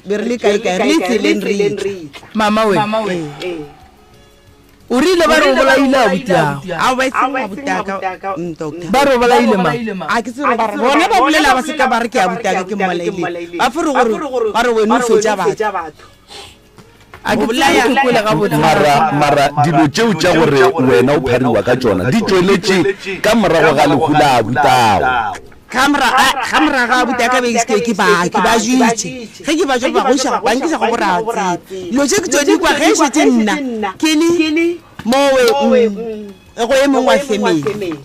be re le kae kae re le tseleng re tla mama we O rile ba re o bolaile abuti ago. Ao ba e seng abuti aka mm, doctor. Ba re o bolaile mang? A ke tsebe ba re bona ba bolela ba se ka ba re ke abuti aka ke mmolaile. Ba fo re gore ba re wena o fetša batho. A ke tsebe ke kwele gabotse. Mara mara dilo tšeo tša gore wena o phariwa ka tšona di tšweletše ka morago ga lehu la abutago. Ga morago abuti aka be ke ke ba ke ba jitše ge ke ba jwa ba goša ba nkisa go boratse dilo tše ke tšo di kwa ge e šetše nna ke le mowe mm, go e mongwe wa family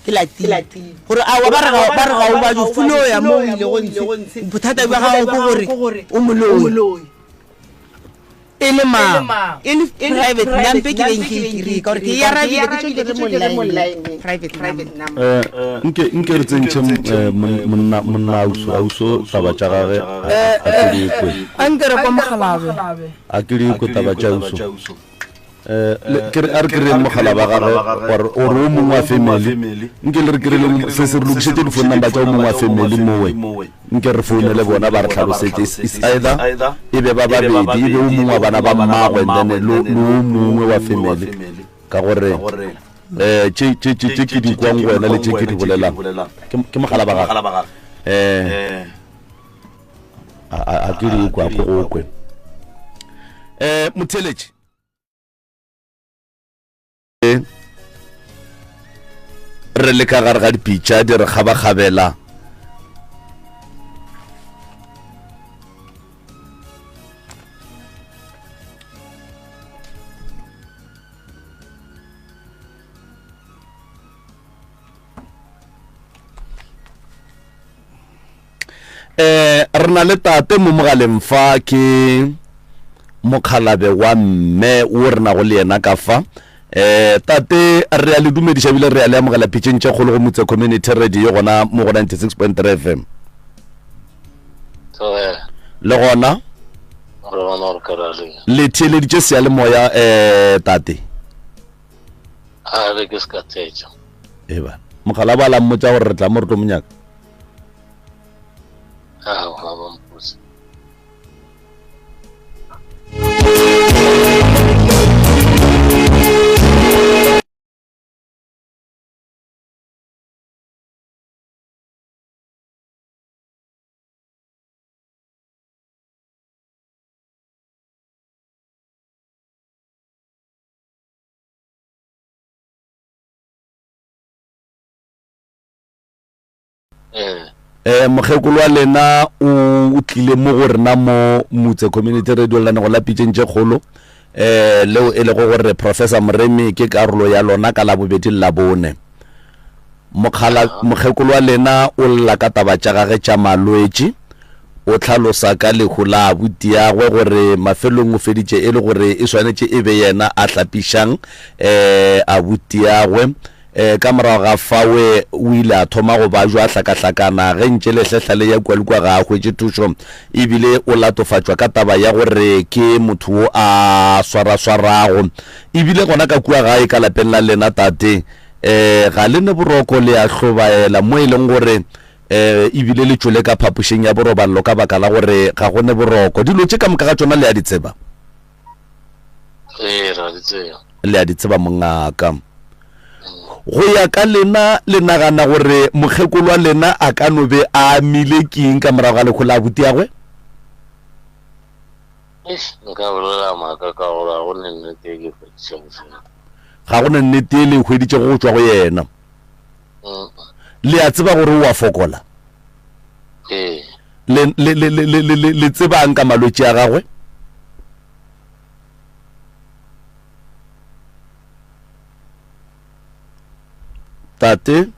ke latile gore awa ba re ba re ga o ba jo fulo ya mo o ile go ntshe bothata bja gago ke gore o moloi E le mang? E le private number ke beng ke e kry-e ka gore ke e arabile ke tšo ke re mo line private number. Eh, nke nke re tsentšhe eh, monna monna auso auso taba tša gage a ke di kwe. A nke re kwa mogalabe. A ke di kwe taba tša auso. Eh, ke re a re kry-eng mogala ba gage gore ore o mongwe wa family nke le re kry-eleng se se re lokišetše di-phone number tša o mongwe wa family mowe nke re founele bona ba re tlhalosetše is either e be ba babedi e be o mongwe wa bana ba mmagwe and then le o mongwe wa family ka gore um tše ke di kwang go wena le tše ke di bolelang ke mogala ba gage um a ke di kwa ko go kwe um motheletše re le ka gare ga dipitša di re kgabakgabela Eh, re na le tate mo mogaleng fa ke mokgalabe wa mme wo re nago le yena ka fa eh tate re a le dumediša ebile re a le amogela pitšeng tše kgolo go motse community radio gona mo go 96.3 fm le gona le theeleditše seyalemoya eh tate a re ke se ka thetša eba mogala ba la mmotsa gore re tla mo re tlo monyaka aowa ba mpotse. Ee. Eh, mokgekolo wa lena o tlile mo go rena mo Motse Community Radio lenanego la Pitšeng tše Kgolo eh leo e lego gore Professor Moremi ke karolo ya lona ka Labobedi le Labone. Mokgala mokgekolo wa lena o lla ka taba tša gage tša malwetši o hlalosa ka lehu la abutiagwe gore mafelong o feditše e le gore e swanetše e be yena a hlapišang eh abutiagwe E, ka morago ga fawe o ile a thoma go bajwa a hlakahlakana ge ntše lehlehla le ya kua le kua ga a hwetše thušo ebile o latofatšwa ka taba ya gore ke motho wo a swaraswarago. Ebile gona ka kua gae ka lapeng la lena tate, e, ga le ne boroko le a hlobaela mo e leng gore e, ebile le tšwele ka phapošeng ya boroballo ka baka la gore ga go ne boroko. Dilo tše ka moka ga tšona le a di tseba? Ee, ra di tseba. Le a di tseba mongaka. Go ya ka lena, le nagana gore mokgekolo wa lena a ka no be a amile ke eng ka morago ga lehu la abutiagwe? Eish, nka bolela maaka ka gore ga go ne nnete e ke hweditšego fela. Ga go ne nnete e le hweditšego go tšwa go yena. Le a tseba gore o a fokola? Ee. Le, le, le, le, le, le, le tsebang ka malwetši a gagwe? Tate?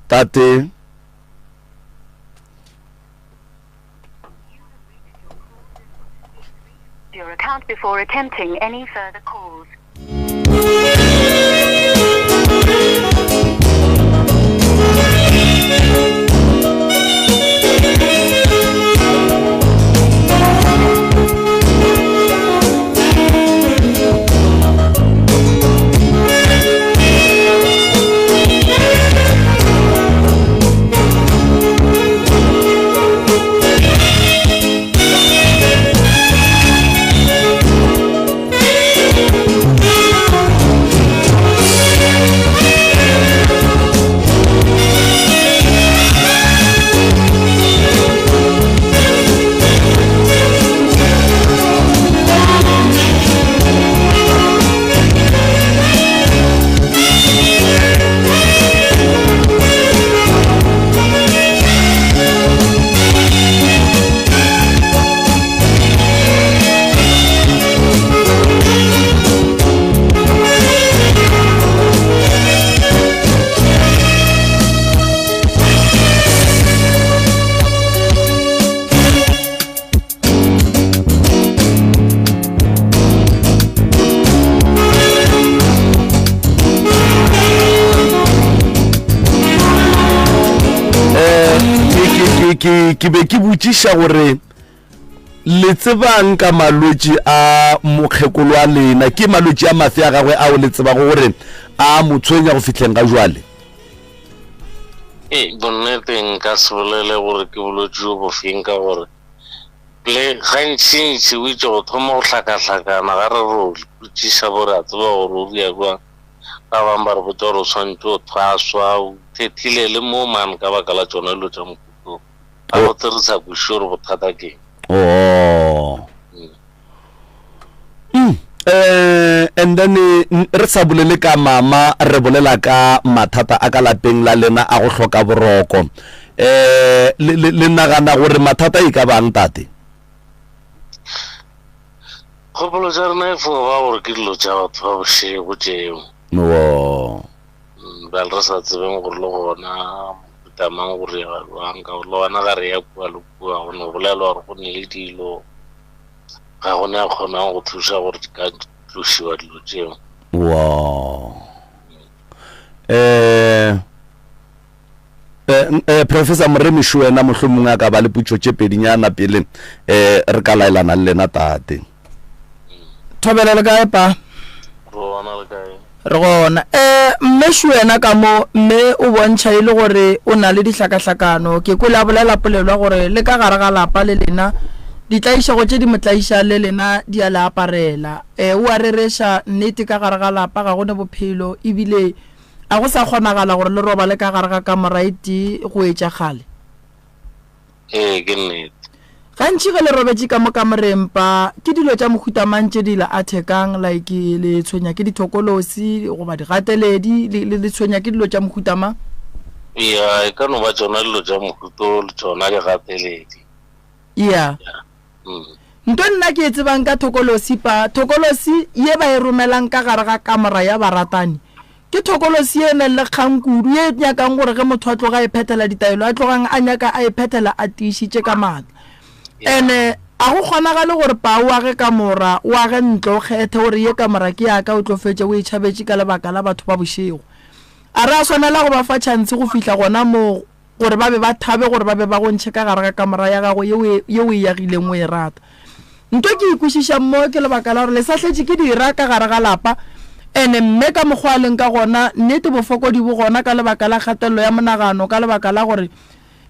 Tate? Your account before attempting any further calls. Eh, ke be ke botšiša gore le tsebang ka malwetši a mokgekolo wa lena ke malwetši a mafe a gagwe ao le tsebago gore a mo tshwenya go fihleng ga jwale ee bonnete nka se bolele gore ke bolwetši jo bofeng ka gore Le gantšintši o itše go thoma go hlakahlakana ga re re o botšiša bo re a tseba gore o ria bjang. Ba bangwe ba re botša gore o swanetše go thwaswa, o thethile le mo man ka baka la tšona dilo tša mohuta wo. Gabotse re sa kwešiše gore bothata ke eng. Oh. Mm. Eh, and then eh, re sa bolele ka mama re bolela ka mathata a ka lapeng la lena a go hloka boroko eh le, le, le nagana gore mathata e ka bang tate Kgopolo tša rena e fo ba gore ke dilo tša batho ba bošego tšeo. wo Mm, Bjale re sa tsebeng gore le gona mohuta mang go riega jwang ka gore le gona ga re ya kua le kua go no bolelwa gore go ne le dilo ga go ne a kgonang go thuša gore di ka tlošiwa dilo tšeo. Wow. Eh eh, eh Professor Moremi wena mohlomongwe a ka ba le putšo tše pedinyana pele eh re ka laelana le lena tate. Thobela le kae pa? Re gona le kae? Re gona. Eh mme wena ka mo mme o bontšha e le gore o na le dihlakahlakano. Ke kwele a bolela polelo ya gore le ka gare ga lapa le lena ditlaišego tše di mo tlaišang le lena di a le aparela. Eh o a rereša nnete ka gare ga lapa ga go ne bophelo ebile a go sa kgonagala gore le robale ka gare ga kamora e tee go etša kgale. Ee, ke nnete. Gantši ge le robetše ka mo kamoreng pa, ke dilo tša mohuta mang tše di le attackang, like le tshwenya ke dithokolosi goba digateledi, le, le, le tshwenya ke dilo tša mohuta mang? Ya, e ka no ba tšona dilo tša mohuta o le tšona digateledi. Ya. Mm. Nto nna ke e tsebang ka thokolosi pa, thokolosi ye ba e romelang ka gare ga kamora ya baratani, Ke thokolosi ye e nang le kgang kudu, ye e nyakang gore ge motho a tloga a e phethela ditaelo, a tlogang a nyaka a e phethela a tiišitše ka maatla. Ene a go kgonagale gore pa o age kamora, o age ntlo, o kgethe o re ye kamora ke ya ka, o tlo fetša o e tšhabetše ka lebaka la batho ba bošego. A re a swanela go ba fa tšhanse go fihla gona moo gore ba be ba thabe gore ba be ba go ntšhe ka gare ga kamora ya gago ye o e, ye o e agileng o e rata. Nto ke e kwešišang mo ke lebaka la gore le sa hletše ke dira ka gare ga lapa, ene mme ka mokgwa a leng ka gona, nnete bofokodi bo gona ka lebaka la kgatelelo ya monagano, ka lebaka la gore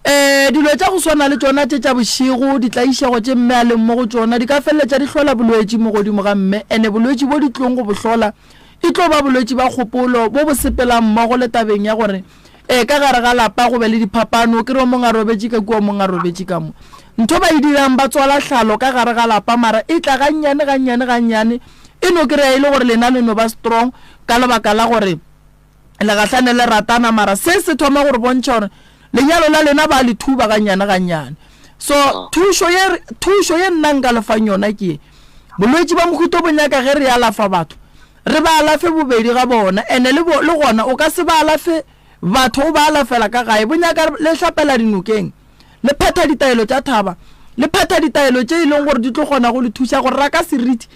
um dilo tša go swana le tšona tše tša bošego, ditlaišego tše mme a leng mo go tšona di ka feleletša di hlola bolwetši mo godimo ga mme, ene bolwetši bo di tlong go bo hlola e tlo ba bolwetši ba kgopolo bo bo sepelang mmogo le tabeng ya gore Ee, ka gare ga lapa go be le diphapano, ke re o mongwe a robetše ka kua, o mongwe a robetše ka mo. Ntho ba e dirang ba tswala hlalo ka gare ga lapa mara e tla gannyane gannyane gannyane e no kry-a e le gore lena le no ba strong ka lebaka la gore le gahlane le ratana mara se se thoma gore bontšha gore lenyalo la lena ba le thuba gannyane gannyane. So thušo ye thušo ye nna nka le fang yona ke ye, bolwetši ba mohuta o bo nyaka ge re alafa batho Re ba alafe bobedi ga bona, ene le, le gona o ka se ba alafe batho o ba alafela ka gae. Bo nyaka le hlapela dinokeng, le phetha ditaelo tša thaba, le phetha ditaelo tše e leng gore di tlo kgona go le thuša go raka seriti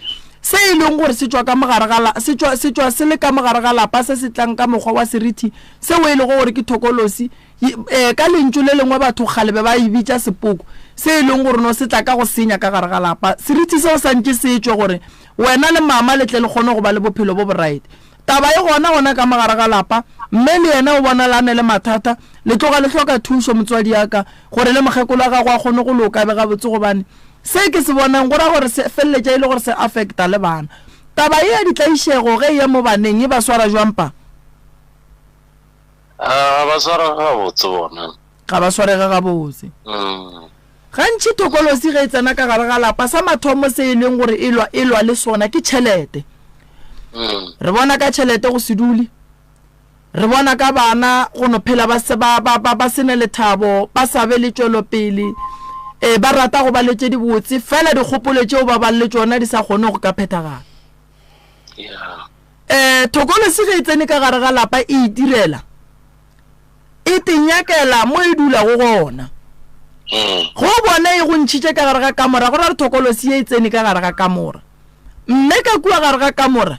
se e leng gore se tšwa ka mogare ga la, se tšwa, se tšwa se le ka mogare ga lapa se se tlang ka mokgwa wa seriti seo e lego gore ke thokolosi. E, ka lentšu le lengwe batho kgale be ba e bitša sepoko, se e leng gore no se tla ka go senya ka gare ga lapa. Seriti seo sa ntše se tšwe gore wena le mama le tle le kgone go ba le bophelo bo boraete. Taba e gona gona ka mo gare ga lapa, mme le yena o bonala a ne le mathata, le tloga le hloka thušo motswadi ya ka gore le mokgekolo wa gago a kgone go loka a be gabotse gobane se ke se bonang go ra gore se feleletša e le gore se affecta le bana. Taba ye ya ditlaišego ge e ya mo baneng e ba swara jwang pa? Ga ba swarege gabotse bona. Ga ba swarege gabotse. Mm. Gantši thokolosi ge e tsena ka gare ga lapa, sa mathomo se e leng gore e lwa, e lwa le sona ke tšhelete. Mm. Re bona ka tšhelete go se dule. Re bona ka bana go no phela ba se, ba, ba, ba, ba se ne lethabo, ba sa be le tšwelopele. E, ba rata go ba le tše dibotse, fela dikgopolo tšeo ba bang le tšona di sa kgone go ka phethagala. Yeah. Um thokolosi ge e tsene ka gare ga lapa e itirela, e tenyakela mo e dulago gona. Mm. Ge o bona e go ntšhitše ka gare ga kamora, go ra gore thokolosi ye e tsene ka gare ga kamora. Mme ka kua gare ga kamora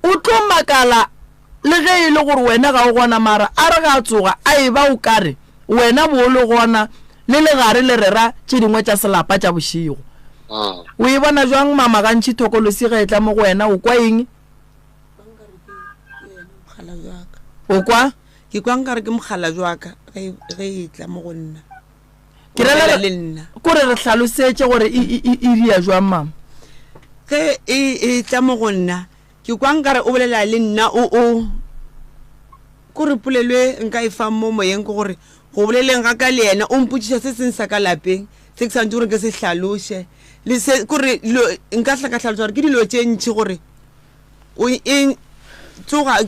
o tlo makala le ge e le gore wena ga o gona, mara a re ga a tsoga a e ba o kare wena bo o le gona le le gare le rera tše dingwe tša selapa tša bošego. Mm. O e bona jwang mama gantši thokolosi ge e tla mo go wena o kwa eng? O kwa? Ke kwa nkare ke mokgalabje wa ka ge ge e tla mo go nna. Ke rela Bolela le nna. Kore re hlalosetše gore e e e e ria jwang mama. Ge e e tla mo go nna Ke kwa nkare o bolela le nna o o kore polelo e nka e fang mo moyeng ke gore go boleleng ga ka le yena o mpotšiša se seng sa ka lapeng se ke santse gore ke se hlaloše le se kore dilo nka hla ka hlaloša gore ke dilo tše ntši gore o eng tsoga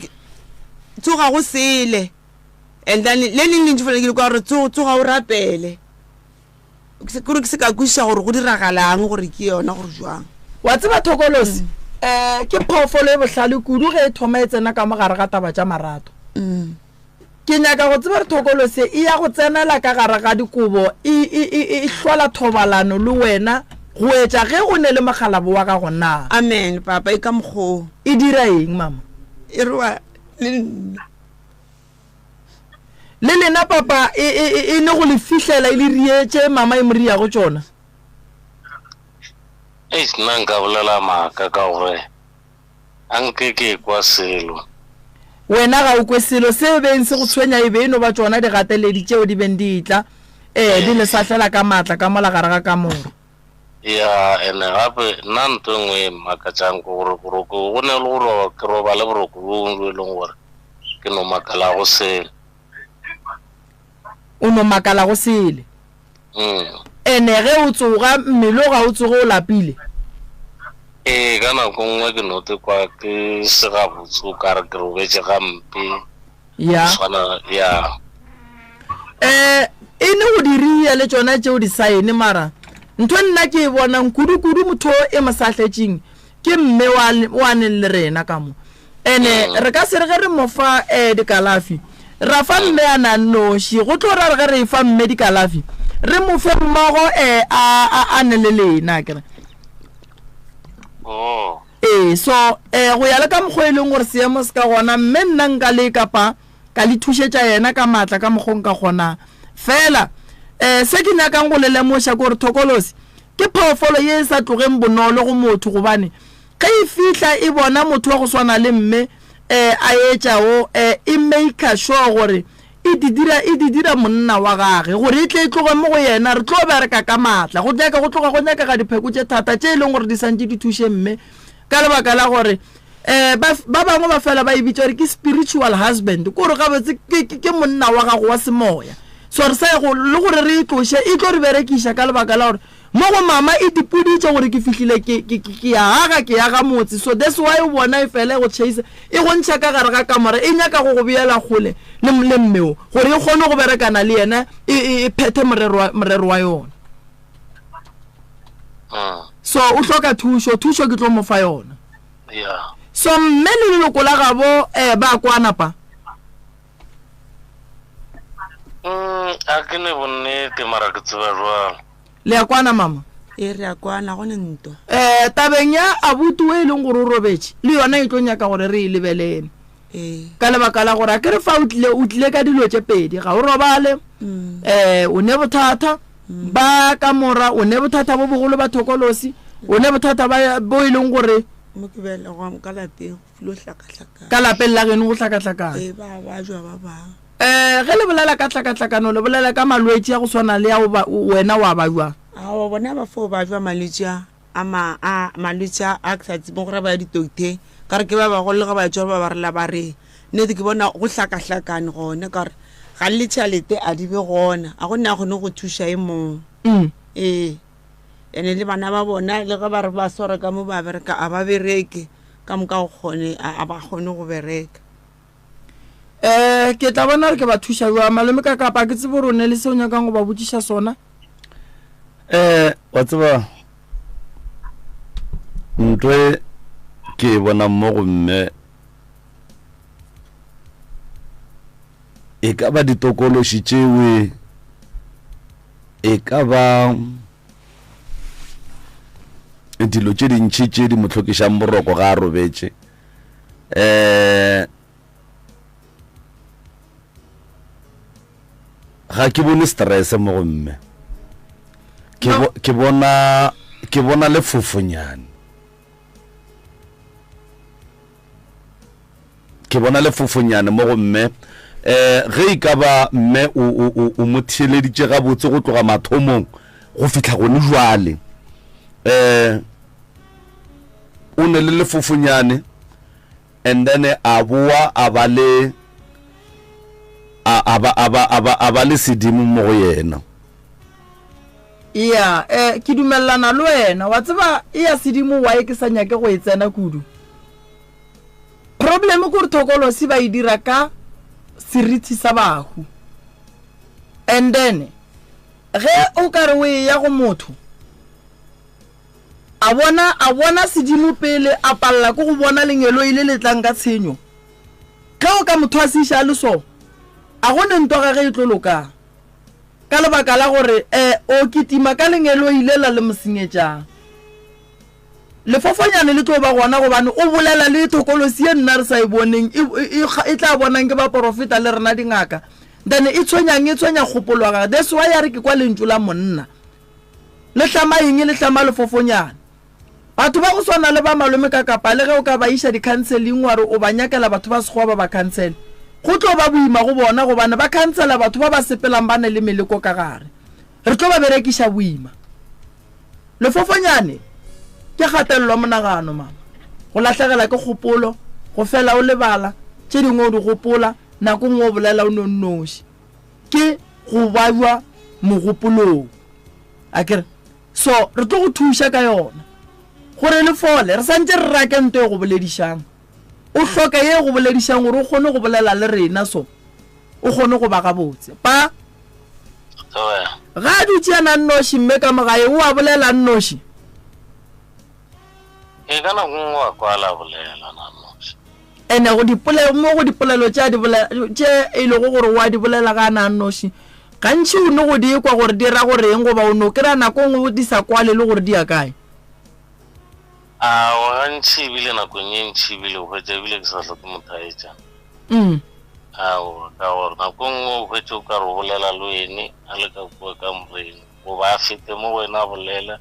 tsoga go sele and then le leng lentšu fela ke le kwa gore tsoga o rapele Kore ke se ka kwešiša gore go diragalang gore ke yona gore jwang. Wa tseba thokolosi um ke phoofolo e bohlale kudu ge e thoma e tsena ka mo gare ga taba tša marato. Ke nyaka go tseba gore thokolosi e ya go tsenela ka gare ga dikobo e, e, e, e hlola thobalano le wena go etša ge o ne le mokgalabo wa gago na? Amen papa e ka mokgoo. E dira eng mama? E roa le nna. Le lena papa e, e, e, e ne go le fihlela e le rietše mama e mo riago tšona. Eish, nna nka bolela maaka ka gore a nke ke kwa selo. Wena ga o kwe selo, se beng se go tshwenya e be e no ba tšona digateledi tšeo di beng di etla, ee, di le sahlela ka maatla ka mola gare ga kamora. Ya, ene gape nna nto e nngwe e mmakatšang ke gore boroko go ne le go roba ke robale boroko bjo bongwe bjo e leng gore ke no makala go sele. O no makala go sele. Mm. Ene ge o tsoga mmele o ga o tsoge o lapile? Ee, ka nako nngwe ke no te kwa ke se gabotse o kare ke robetše gampe. Ya. Swana ya. Eh, e ne go diria le tšona tšeo di saene mara ntho nna ke e bonang kudu-kudu motho e mo sahletšeng ke mme wa wa neng le rena ka mo ene mm. re ka se re ge re mo fa um dikalafi ra fa mme a na noši go tlo ra re ge re e fa mme dikalafi re mo fe mmogo um a ne le lena kere oh. Ee, so um go ya le ka mokgwa e leng gore seemo se ka gona, mme nna nka le kapa ka le thušetša yena ka maatla ka mokgwa o nka kgonang. Fela um se ke nyakang go le lemoša ke gore thokolosi ke phoofolo ye e sa tlogeng bonolo go motho gobane ge e fihla e bona motho wa go swana le mme um a etšago um e maker sure gore e di dira e di dira monna wa gage gore e tle e tloge mo go yena re tlo bereka ka maatla go nyaka go tloga go nyakega dipheko tše thata tše e leng gore di santše di thuše mme ka lebaka la gore um ba bangwe ba fela ba e bitša gore ke spiritual husband ko gore gabotse ke monna wa gago wa semoya so re sa go le gore re e tloše e tlo re berekiša ka lebaka la gore Mo go mama e dipoditše gore ke fihlile ke, ke, ke, ke ya aga, ke ya ga motse. So that's why o bona e fela e go chase, e go ntšha ka gare ga kamora, e nyaka go go beela kgole le, le mme o, gore e kgone go berekana le yena, e, e, e phethe morero wa, morero wa yona. So o hloka thušo, thušo ke tlo mo fa yona. Yeah. So mme le leloko la gabo eh, ba kwana pa. Mm, a ke ne bonnete mara ke tseba jwalo. Le a kwana mama? E re a kwana go ne ntwa. Eh tabeng ya abuti o e leng gore o robetše le yona e tlo nyaka gore re e lebelele. Ee. Ka lebaka la gore a ke re fa o tlile o tlile ka dilo tše pedi ga o robale Mm. eh o ne bothata ba ka mora o ne bothata bo bogolo ba thokolosi o ne bothata ba bo e leng gore Mo ke belegwang ka lapeng go filo hlakahlakana. ka lapeng la geno go hlakahlakana. Ee ba bajwa ba bang. Um ge le bolela ka tlhakatlhakano le bolela ka malwetši a go swana le ao wena wa ba jwang? Aowa bona ba fo ba jwa malwetši a a ma a malwetši a a ke sa tsebeng gore ba ya ditoktheng ka gore ke ba bagolo le ge ba tšwa ba ba rela ba re nnete ke bona go hlakahlakane gone ka gore ga le tšhalete a di be gona a go ne a kgone go thuša e mongwe Mm. ee ene le bana ba bona le ge ba re ba swara ka mo ba bereka a ba bereke ka moka go kgone a ba kgone go bereka um ke tla bona gore ke ba thuša jwang malome ka kapa ke tsebe gore o ne le se o nyakang go ba botšiša sona um wa tseba ntho e ke e bonang mo go mme e ka ba ditokološi tšewe e ka ba dilo tše dintšhi tše di mo hlokišang boroko ga a robetše eh ga ke bone stress mo go mme ke bo, ke bona ke bona lefofonyane ke bona lefofonyane mo go mme eh ge e ka ba mme o o o mo theeleditše gabotse go tloga mathomong go fihla gone jwale eh o ne le lefofonyane and then a boa a ba le a ba a ba a ba a ba le sedimo mo go yena. Ea, eh, ke dumelelana le wena. Wa tseba, e ya sedimo why ke sa nyake go e tsena kudu? Problem ke gore thokolosi ba e dira ka seriti sa bahu. And then, ge o ka re o eya go motho, A bona, a bona sedimo pele, a palela ke go bona lengeloi le le tlang ka tshenyo. Ge o ka mo thwasiša a le so, a go ne ntwa ga ge e tlo lokang. Ka lebaka la gore, e, o kitima ka lengeloi lela le mo senyetšang. Lefofonyane le tlo ba gona gobane o bolela le thokolosi ye nna re sa e boneng, e, e, e, e tla bonang ke baporofeta le rena dingaka. Then e tshwenyang, e tshwenya kgopolo ya gage. That's why a re ke kwa lentšu la monna. Le hlama eng? Le hlama lefofonyane. Batho ba go swana le ba malome ka kapa le ge o ka ba iša di-counseling wa re o ba nyakela batho ba sekgowa ba ba counsele, go tlo ba boima go bona gobane ba counsela batho ba ba sepelang ba ne le meleko ka gare. Re tlo ba berekiša boima. Lefofonyane ke kgatelelo ya monagano, mama. Go lahlegela ke kgopolo, go fela o lebala, tše dingwe o di gopola, nako nngwe o bolela o no nnoši. Ke go babja mogopolong. A ke re, so re tlo go thuša ka yona gore le fole. Re santše re rake nto e go boledišang. O hloka ye e go boledišang gore o kgone go bolela le rena so o kgone go ba gabotse. Pa ga a dutše yena nnoši mme ka mo gae o a bolela nnoši. E ka nako nngwe wa kwala a bolela na nnoši. Ene go dipolelo mo go dipolelo tše a di bolela tše e lego gore o a di bolela ga a na nnoši gantši o no go di kwa gore di ra goreng goba o no kry-a nako nngwe di sa kwale le gore di ya kae. Aowa gantši ebile nakong ye ntši ebile o hwetša ebile ke sa hloke motho a etša. Mm. Aowa ka gore nako nngwe o hwetše o ka re o bolela le wene a le ka kua kamoreng goba a fete mo go wena a bolela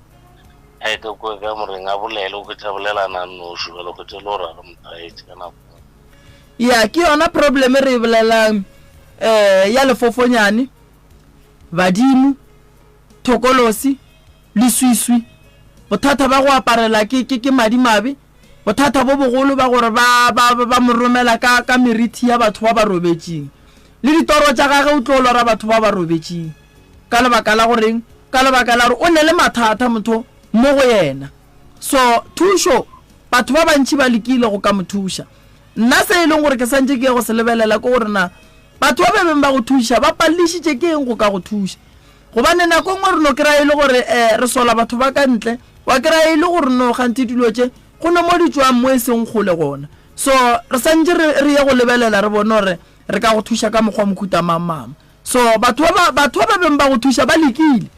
a ye ka kua kamoreng a bolele o hwetše a bolela a na nnoši jale o hwetše e le gore a re motho a etše ka nako nngwe. Ya ke yona problem e re e bolelang um ya lefofonyane, badimo, thokolosi, leswiswi, bothata ba go aparela ke, ke, ke madimabe, bothata bo bogolo ba gore ba, ba, ba mo romela ka, ka merithi ya batho ba ba robetšeng. Le ditoro tša gage o tlo lora batho ba ba robetšeng. Ka lebaka la goreng? Ka lebaka la gore o ne le mathata motho mo go yena. So, thušo, batho ba bantši ba lekile go ka mo thuša. Nna se e leng gore ke santše ke ye go se lebelela ke gore na batho ba ba beng ba go thuša ba palelišitše ke eng go ka go thuša. Gobane nako nngwe re no kry-a e le gore um re sola batho ba ka ntle, wa kry-a e le gore no kganthe dilo tše go no mo di tšwang mo e seng kgole gona. So re santše re re ye go lebelela re bone gore re ka go thuša ka mokgwa mohuta mang mang. So batho ba batho ba ba beng ba go thuša ba lekile.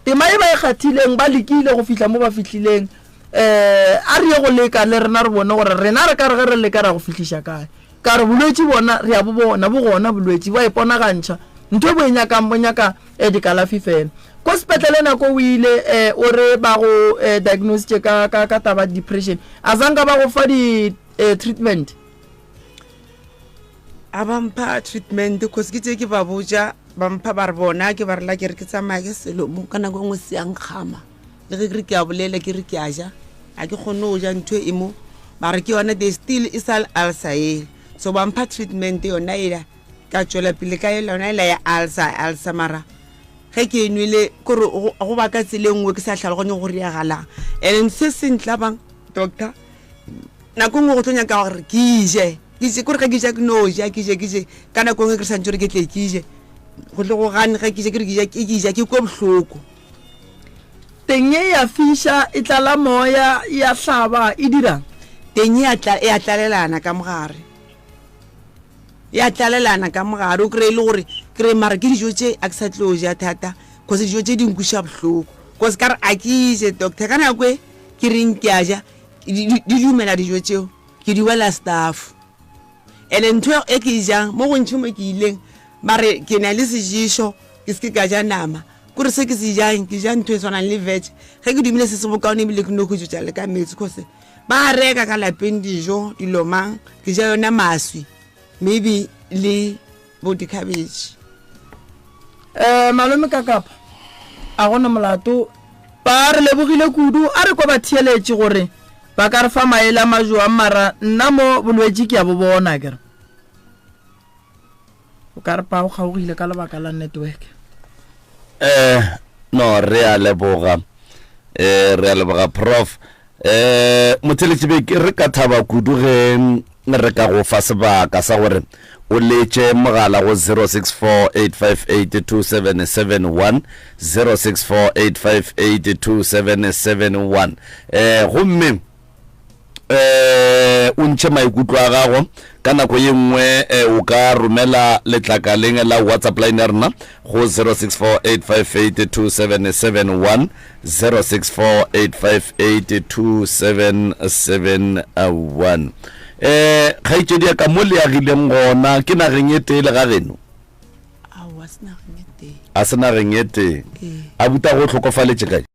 Tema e ba e kgathileng ba lekile go fihla mo ba fihlileng. Um a re ye go leka le rena re bone gore rena re ka re ge re leka ra go fihliša kae. Ka re bolwetši bona re a bo bona, bo gona bolwetši bo a iponagantšha. Ntho e bo e nyakang bo nyaka um dikalafi fela. Ko sepetlele nako o ile um o re ba go um diagnositše ka, ka, ka taba depression. A zanka ba go fa di um treatment? A ba mpha treatment cause ke tše ke ba botša ba mpha ba re bona ke ba rela ke re ke tsamaya ke selo mo ka nako e nngwe se yang kgama le ge ke re ke a bolela ke re ke a ja ga ke kgone go ja ntho e mo ba re ke yona they still e sa le ulcer ele so ba mpha treatment yona ela ka tšwela pele ka yona ela ya ulcer ulcer mara ge ke e nwele kore go ba ka tsela e nngwe ke sa tlhaloganye go riagalang and se se ntlabang doctor nako nngwe go tlo nyaka gore ke je ke je kore ge ke ja ke no ja ke je ke je ka nako nngwe ke re santse gore ke tle ke je go tle go gane ge ke je ke re ke ja ke ja ke kwe bohloko teng e ya fiša e tlala moya ya hlaba e dirang teng e a tlalelana ka mogare ya tlalelana ka mogare o kry-e le gore kry mara ke dijo tše a ke sa tlo ja thata cause dijo tše di nkweša bohloko cause ka re a ke je doctor ka nako e ke reng ke a ja di dumela dijo tšeo ke di wela staff ene ntho e ke e jang mo gontšhi mo ke ileng ba re ke na le seješo ke se ke ka ja nama kore se ke se jang ke ja ntho e tshwanang le veg ge ke dumile se se bokaone ebile ke no go tšwetša le ka metsi cause ba reka ka lapeng dijo dilo mang ke ja yona maswi maybe le bo dikhabetšhe um malome ka kapa a gona molato ba re lebogile kudu a re kwa ba theeletše gore ba ka re fa maele a majoang mara nna mo bolwetši ke a bo bona kere o ka re pa o kgaogile ka lebaka la network eh no re a leboga eh re a leboga prof eh motheletši be ke re ka thaba kudu ge re ka go fa sebaka sa gore o letše mogala go 0648582771 0648582771 eh gomme eh o ntšhe maikutlo a gago ka nako ye nngwe eh, o ka romela letlakaleng la whatsapp line ya rena go 0648582771 0648582771 eh kgaetšedi ya ka mo le agileng gona ke nageng e tee le ga geno aowa se nageng e tee a se nageng e tee Ee. a buta go hlokofaletše kae?